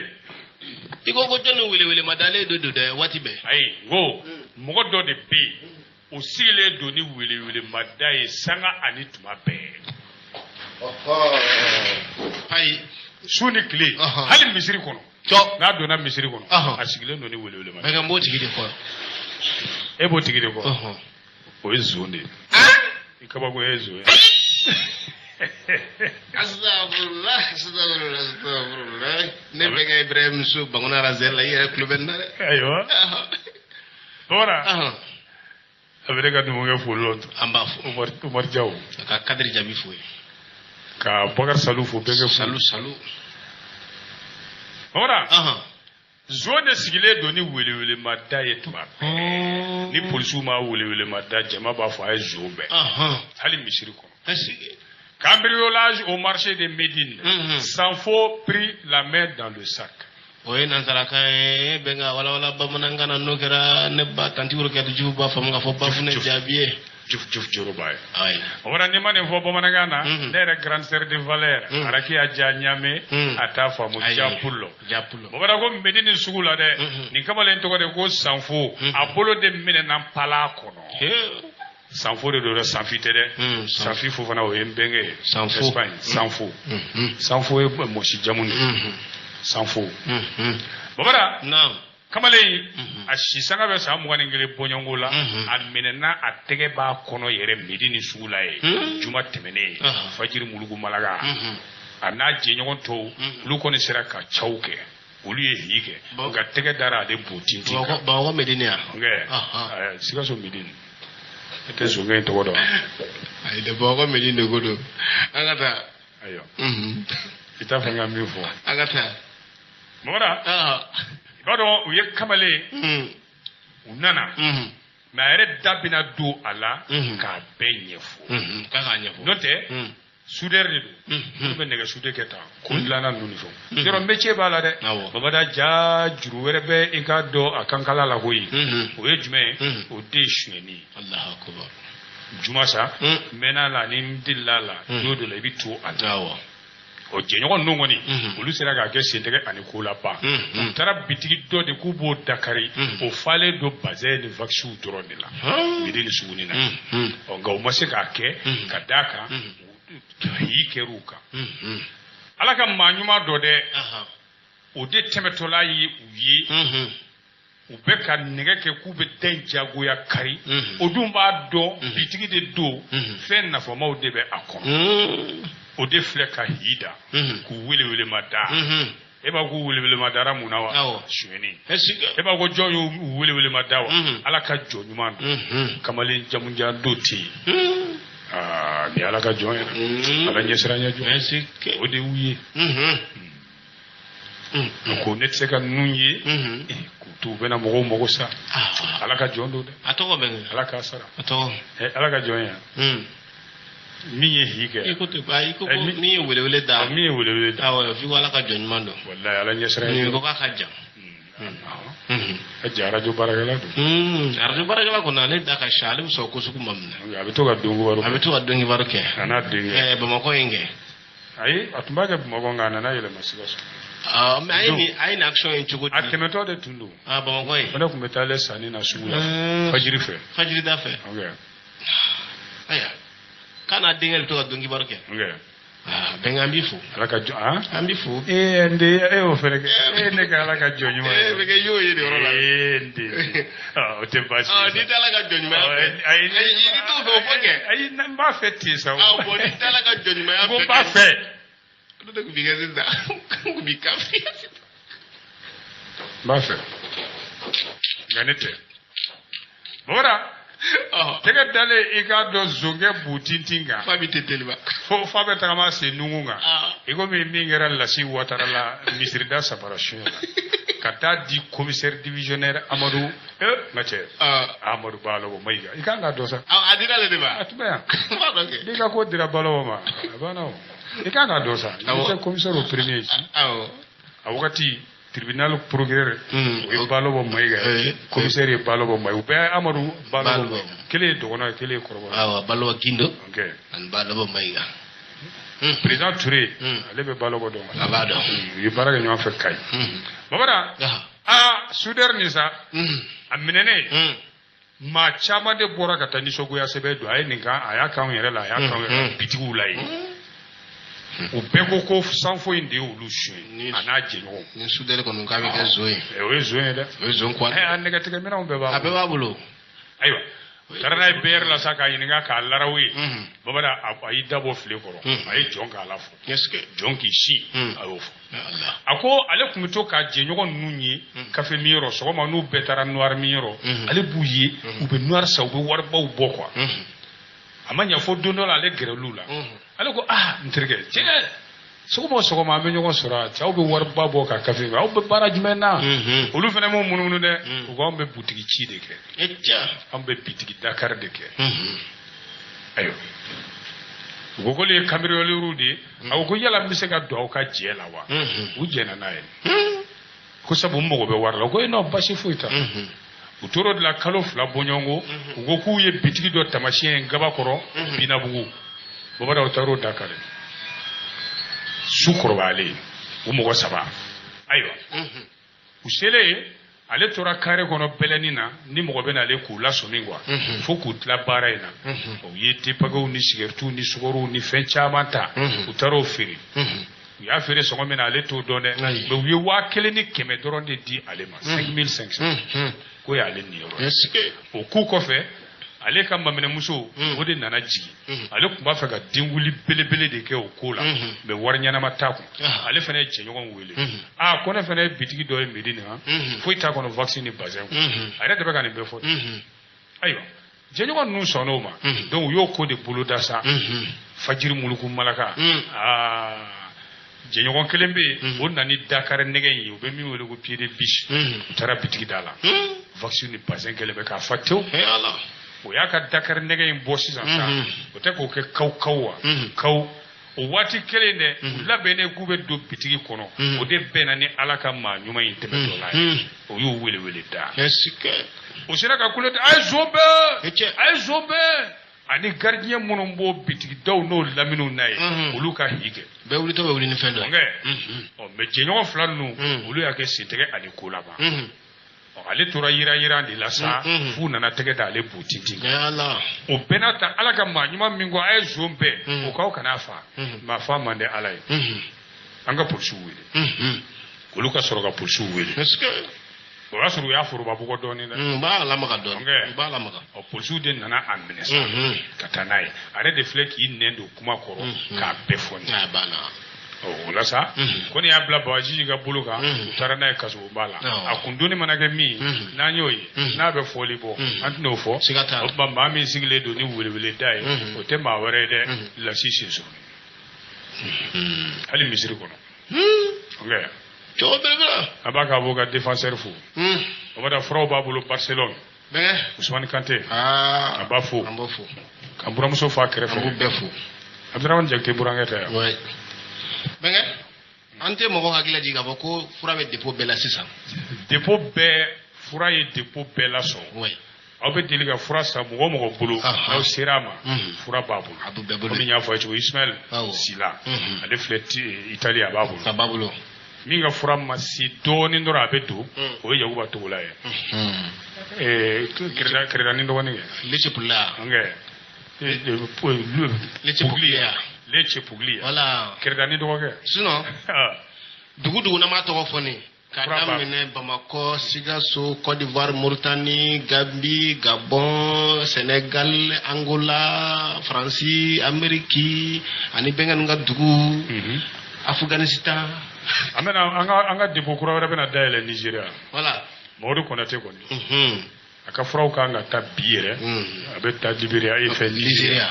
I ko jɔnni wele ma dalen don dɛ waati bɛɛ? Ayi, n ko mɔgɔ dɔ de bɛ yen, o sigilen don ni welewelemada ye sanga ani tuma bɛɛ. Ayi. Su ni tile. Hali misiri kɔnɔ. Cɔ. N'a donna misiri kɔnɔ, a sigilen don ni welewelemada. Bɛnkɛ, n b'o tigi de kɔ. E b'o tigi de kɔ? Ɔhɔn. O ye zon de ye. I kabako, e ye zon ye. Astagfirullah, astagfirullah, astagfirullah. Ne bɛnkɛ Ibrahim So Bangona Razel la, i yɛrɛ tulo bɛ nin na dɛ. Ayiwa, bamanan, a bɛ ne ka numukɛ fo lɔn. An b'a fo. Umar, Umar Jaw. A ka Kadiri Jaabi fo ye. Ka Bakari Salu fo, bɛnkɛ fo. Salu, salu. Bamanan, zon de sigilen don ni welewelemada ye tuma bɛɛ. Ni polisiw ma welewelemada, jama b'a fɔ a ye zon bɛɛ. Hali misiri kɔnɔ. Est-ce que Cambriolage au marché de Médine. Sanfo pris la main dans le sac. O ye nansarakan ye bɛnkɛ, walawala bamanankan na, n'o kɛra ne ba tanti Worokɛtu Jufu b'a faamu k'a fɔ Bafunɛ Juf. jaabi ye. Juf Juf Joroba ye. Ayi. O fana, n'i ma nin fɔ bamanankan na, ne yɛrɛ grande sœur de valeur, Arakiya Ja Ɲame, a t'a faamu. Ayi. Japulo. Japulo. Bamanan ko Médine sugu la dɛ, nin kamalen tɔgɔ de ko Sanfo. A bolo de minɛna pala kɔnɔ. Sanfo de don dɛ, Sanfi tɛ dɛ. Sanfi Fofana, o ye n bɛnkɛ ye. Sanfo. Espagne, Sanfo. Sanfo ye mɔsi jamu de ye. Sanfo. Bamanan, kamalen, a si sanga bɛ san 21 bɔɲɔgɔnko la. A minɛna, a tɛgɛ b'a kɔnɔ yɛrɛ Médine sugu la ye. Juma tɛmɛnen, fajiri mulugu malaga, a n'a jɛɲɔgɔn tɔw, olu kɔni sera ka caw kɛ, olu ye hi kɛ, nka tɛgɛ dara ale bo tintin kan. Bamakɔ Médine yan. Nkɛ, Sikaso Médine, e tɛ zonkɛ in tɔgɔ dɔn? Ayi dɛ, Bamakɔ Médine de ko don. An ka taa. Ayiwa, i t'a fɛ n ka min fɔ. An ka taa. Bamanan, i b'a dɔn, u ye kamalen, u nana, mais a yɛrɛ da bɛna don a la k'a bɛɛ ɲɛfɔ. K'a k'a ɲɛfɔ. N'o tɛ, soudeur de don. Olu bɛ nɛgɛ soudé kɛ tan ko dilanna ninnu ni fɛnw. Yɔrɔ métier b'a la dɛ. Babada ja, juru wɛrɛ bɛ i ka dɔn a kankala la koyi. O ye jumɛn ye? O de ye sonyɛni ye. Allahu akbar. Juma sa, n mɛnna la ni n delila la, don dɔ la i bɛ to a la. O jɛɲɔgɔn ninnu kɔni, olu sera k'a kɛ sentɛgɛ ani ko laban. U taara bitigi dɔ de k'u b'o dakari, o falen don bazɛn ni vakisiw dɔrɔn de la Médine suguni na. Ɔ, nka u ma se k'a kɛ, ka d'a kan hi kɛr'u kan. Ala ka maa ɲuman dɔ dɛ, o de tɛmɛtɔla ye u ye, u bɛ ka nɛgɛ kɛ k'u bɛ da in jagoya kari. O dun b'a dɔn bitigi de don, fɛn nafamaw de bɛ a kɔnɔ. O de filɛ ka hi da, k'u welewelema da. E b'a k'u welewelema dara mun na wa? Sonyɛni. E b'a ko jɔn y'u welewelema da wa? Ala ka jɔn ɲuman don, kamalen jamujan dɔ tɛ yen. Aa, nin ye Ala ka jɔn yɛrɛ, Ala ɲɛsiranɲɛ jɔn, o de y'u ye. Ko ne tɛ se ka ninnu ye k'u to u bɛna mɔgɔw mago sa. Ala ka jɔn don dɛ. A tɔgɔ bɛ kɛ? Ala k'a sara. A tɔgɔ? Ala ka jɔn ye min ye hi kɛ. I ko ten, ayi, i ko ko min ye welewele da. Min ye welewele da. Awɔ, f'i ko Ala ka jɔn ɲuman don. Walayi, Ala ɲɛsiranɲɛ. Nin ko k'a ka jan. A ja, arajo baarakɛla don. Arajo baarakɛla kɔni, ale da ka sa, ale bɛ sɔn ko sugu ma minɛ. A bɛ to ka don kibaru. A bɛ to ka don kibaru kɛ. A n'a denkɛ. Bamakɔ in kɛ. Ayi, a tun b'a kɛ Bamakɔ, nka a nana yɛlɛma Sikaso. Mais a ye nin action in cogo di? A tɛmɛtɔ de tun don. Ah, Bamakɔ yen. Ne tun bɛ taa ale sanni na sugu la fajiri fɛ. Fajiri da fɛ. Ayiwa, k'a n'a denkɛ bɛ to ka don kibaru kɛ. Ah, bɛnkɛ, an b'i fo. Ala ka jɔn, ah. An b'i fo. Ee, n den, e y'o fɛnɛ kɛ. E ne ka Ala ka jɔn ɲuman ye. Ee, bɛnkɛ, i y'o ye nin yɔrɔ la. Ee, n den. Ah, o tɛ baasi ye. Ah, n'i tɛ Ala ka jɔn ɲumanya fɛ. Ayi, i t'o fɛ, o fɔ kɛ. Ayi, n b'a fɛ ten sa. Ah, bon, n'i tɛ Ala ka jɔn ɲumanya fɛ. N ko n b'a fɛ. N'o tɛ kun b'i kɛ sisan kun b'i kafiriya sisan. N b'a fɛ nka ne tɛ Bamada tɛgɛ dalen i k'a dɔn zonkɛ bu tintin kan fa bɛ tɛ teliba fo fa bɛ tagama sen nungun kan i komi min kɛra Lasi Watara la misirida sabara suɲɛ la ka taa di commissaire divisionnaire Amadu n ka cɛ Amadu Balɔbɔ Mayiga i kan k'a dɔn sa a dira ale de ma a tun bɛ yan n'i ka ko dira Balɔbɔ ma a banna o i kan k'a dɔn sa il était commissaire au premier ici a wagati tribunal procureur o ye Balɔbɔ Mayiga ye commissaire ye Balɔbɔ Mayiga u bɛɛ ye Amadu Balɔbɔ Mayiga kelen ye dɔgɔnɔ ye kelen ye kɔrɔbɔrɔ awɔ Balɔbɔ Gindo ani Balɔbɔ Mayiga président Touré ale bɛ Balɔbɔ dɔn a b'a dɔn u ye baara kɛ ɲɔgɔn fɛ Kayi Bamada aa soudeur nin sa a minɛnen maa caman de bɔra ka taa nisɔngoya sɛbɛn don a ye nin kan a y'a k'anw yɛrɛ la a y'a k'anw yɛrɛ la bitigiw la yen u bɛɛ ko ko sanfo in de ye olu suɲɛ a n'a jɛɲɔgɔnw ni soudeur kɔni k'a bɛ kɛ zon ye o ye zon ye dɛ o ye zon kɔni a nɛgɛtigɛminɛnw bɛɛ b'a bolo a bɛɛ b'a bolo ayiwa u taara n'a ye BR la sa k'a ɲininka k'a laraw ye Bamada a y'i dabɔ file kɔrɔ a ye jɔn k'a la fɔ jɔn k'i si a y'o fɔ a ko ale tun bɛ to k'a jɛɲɔgɔn ninnu ye kafe min yɔrɔ sɔgɔma n'u bɛɛ taara noir min yɔrɔ ale b'u ye u bɛ noir san u bɛ waribaw bɔ quoi a ma ɲɛ fo don dɔ la ale gɛrɛl'u la ale ko ah n terikɛ cɛ sɔgɔma o sɔgɔma an bɛ ɲɔgɔn sɔrɔ yan cɛw bɛ wariba bɔ ka kafe min aw bɛ baara jumɛn na olu fana m'u munumunu dɛ u ko anw bɛ butigi ci de kɛ anw bɛ bitigi dakari de kɛ ayiwa u ko k'olu ye cambrioleurs de ye a ko ko yala n bɛ se ka don aw ka jɛ la wa u jɛnna n'a ye ko sabu n mago bɛ wari la u ko e non basi foyi t'a u tor'o de la kalo 2 bɔɲɔgɔnko u ko k'u ye bitigi dɔ taamasiyɛn ye Gabakɔrɔ Binabugu Bamada u taar'o dakari su kɔrɔbayalen u mɔgɔ 3 ayiwa u selen ale tora kare kɔnɔ bɛlɛni na ni mɔgɔ bɛ n'ale k'u lasɔmi quoi fo k'u tila baara in na u ye tepakew ni sigɛritiw ni sukɔrɔw ni fɛn caman ta u taar'o feere u y'a feere sɔngɔ min na ale t'o dɔn dɛ mais u ye 1500 dɔrɔn de di ale ma 5500 k'o y'ale niyɔrɔ ye o ku kɔfɛ ale ka maminɛmuso o de nana jigin ale tun b'a fɛ ka denwuli belebele de kɛ o ko la mais wari ɲɛnama t'a kun ale fana ye jɛɲɔgɔn wele aa ko ne fana ye bitigi dɔ ye Medina foyi t'a kɔnɔ wax ni bazɛn a yɛrɛ de bɛ ka nin bɛɛ fɔ ayiwa jɛɲɔgɔn ninnu sɔnn'o ma donc u y'o ko de boloda sa fajiri muluku malaka aa jɛɲɔgɔn kelen bɛ yen o nana ni dakari nɛgɛ in ye u bɛ min wele ko pied de biche u taara bitigi da la wax ni bazɛn kɛlen bɛ k'a fa tewu o y'a ka dakari nɛgɛ in bɔ sisan sa o tɛ k'o kɛ kaw kaw wa kaw o waati kelen dɛ u labɛnnen k'u bɛ don bitigi kɔnɔ o de bɛnna ni Ala ka maa ɲuman in tɛmɛtɔla ye o y'u welewele da o sera ka kule a ye zon bɛɛ a ye zon bɛɛ ani gardien minnu b'o bitigidaw n'o laminiw na ye olu ka hi kɛ bɛɛ wulitɔ bɛ wuli ni fɛn dɔ ye ɔ mais jɛɲɔgɔn 2 ninnu olu y'a kɛ sentɛgɛ ani kolaba ale tora yiran yiran de la sa f'u nana tɛgɛ da ale bu tintin o bɛɛ n'a ta Ala ka maa ɲuman min ko a ye zon bɛɛ o k'aw kana fa maa fa man di Ala ye an ka polisiw wele olu ka sɔrɔ ka polisiw wele o y'a sɔrɔ u y'a foroba bugɔ dɔɔnin dɛ u b'a lamaga dɔɔnin u b'a lamaga ɔ polisiw de nana a minɛ sa ka taa n'a ye a yɛrɛ de filɛ k'i nɛn don kuma kɔrɔ k'a bɛɛ fɔ nin a banna o la sa ko ne y'a bila Bawaji ka bolo kan u taara n'a ye kasobonba la a kun donni mana kɛ min ye n'an y'o ye n'a bɛ fɔli bɔ an tɛn'o fɔ o tuma maa min sigilen don ni weleweleda ye o tɛ maa wɛrɛ ye dɛ Lasi Sensoni hali misiri kɔnɔ ok cogo belebele an b'a ka avocat défenseur fo o b'a furaw b'a bolo Barcelone bɛnkɛ Ousmane Kanté a b'a fo an b'o fo ka buramuso fo a kɛrɛfɛ an b'u bɛɛ fo Abdramane Jakite burankɛ tɛ yan ouais bɛnkɛ an tɛ mɔgɔ hakili lajigin k'a fɔ ko fura bɛ dépôt bɛɛ la sisan dépôt bɛɛ fura ye dépôt bɛɛ lasɔrɔ ouais aw bɛ deli ka fura san mɔgɔ o mɔgɔ bolo n'aw sera a ma fura b'a bolo a b'u bɛɛ bolo komi n y'a fɔ a ye cogo Ismaël Sila ale filɛ Italie a b'a bolo a b'a bolo min ka fura ma se dɔɔnin dɔrɔn a bɛ don o ye Yakuba Togola ye Keredani dɔgɔnin kɛ Lecce Puglia Lecce Puglia Lecce Puglia voilà Keredani dɔgɔkɛ sinon dugu dugu n'an m'a tɔgɔ fɔ nin ka daminɛ Bamakɔ Sikaso Côte d'Ivoire Mauritanie Gambie Gabon Sénégal Angola Faransi Amérique ani bɛnkɛ ninnu ka dugu Afghanistan. An bɛna an ka dépôt kura wɛrɛ bɛna dayɛlɛ Nigeria. Voilà. Mamadu Konate kɔni, a ka furaw kan ka taa bi yɛrɛ, a bɛ taa Libéria e fɛ. Nigeria.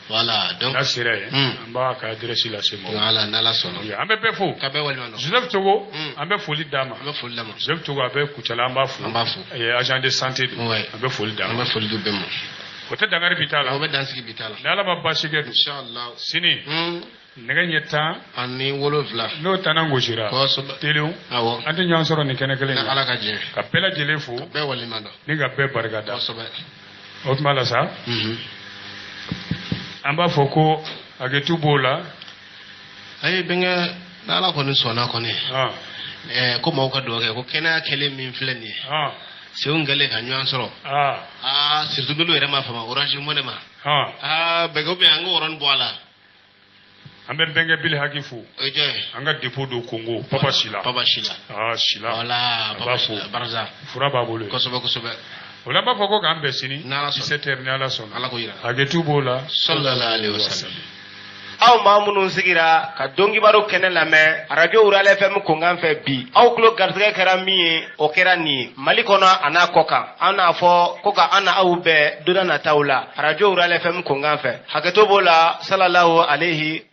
Voilà. Donc n'a sera yen, an b'a ka adresse lase mɔgɔw. Voilà, n'Ala sɔnna. An bɛ bɛɛ fo. Ka bɛɛ waleɲuman dɔn. Joseph Togo, an bɛ foli d'a ma. An bɛ foli d'a ma. Joseph Togo, a bɛ Kucala, an b'a fo. An b'a fo. Agent de santé don. An bɛ foli d'a An ma. bɛ foli di bɛɛ ma. O tɛ dankari bi t'a la. O bɛ dansigi bi t'a la. Ni Ala ma baasi kɛ dun, Inshallah. sini nɛgɛ ɲɛ 17. N'o tanna gosira, teliw, an tɛ ɲɔgɔn sɔrɔ nin kɛnɛ kelen Ni kan. Ala ka jɛ. Ka bɛɛ lajɛlen fo Bɛɛ waleɲuman dɔn. ni ka bɛɛ barika da. O tuma la sa, an b'a fɔ ko hakɛtu b'o la. Ayi bɛnkɛ, n'Ala kɔni sɔnna kɔni, ko maaw ka dugawu kɛ ko kɛnɛya kɛlen min filɛ nin ye, senw kɛlen ka ɲɔgɔn sɔrɔ, aa, surtout n'olu yɛrɛ ma fama Orange Money ma, aa bɛnkɛ, ou bien an k'o yɔrɔnin bɔ a la. An bɛ bɛnkɛ Bili Haki fo. O ye jɔn ye? An ka dépôt don Congo, Papa Sila. Papa Sila. Aa, Sila. Voilà. An Papa b'a fo. Sila Barza. Fura b'a bolo yen. Kosɛbɛ kosɛbɛ. O la, an b'a fɔ ko k'an bɛn sini N'Ala sɔnna. 17 heures, ni Ala sɔnna. Ala k'o yira. Hakɛtu b'o la. Sallallahu alaihi wasallam. Aw maa minnu sigira ka donkibaru kɛnɛ lamɛn Arajo Rural FM kunkan fɛ bi, aw tulo garisɛgɛ kɛra min ye, o kɛra nin ye Mali kɔnɔ a n'a kɔ kan. An n'a fɔ ko ka an na aw bɛɛ donna nataw la Arajo Rural FM kunkan fɛ. Hakɛto b'o la. Salalahu alaihi.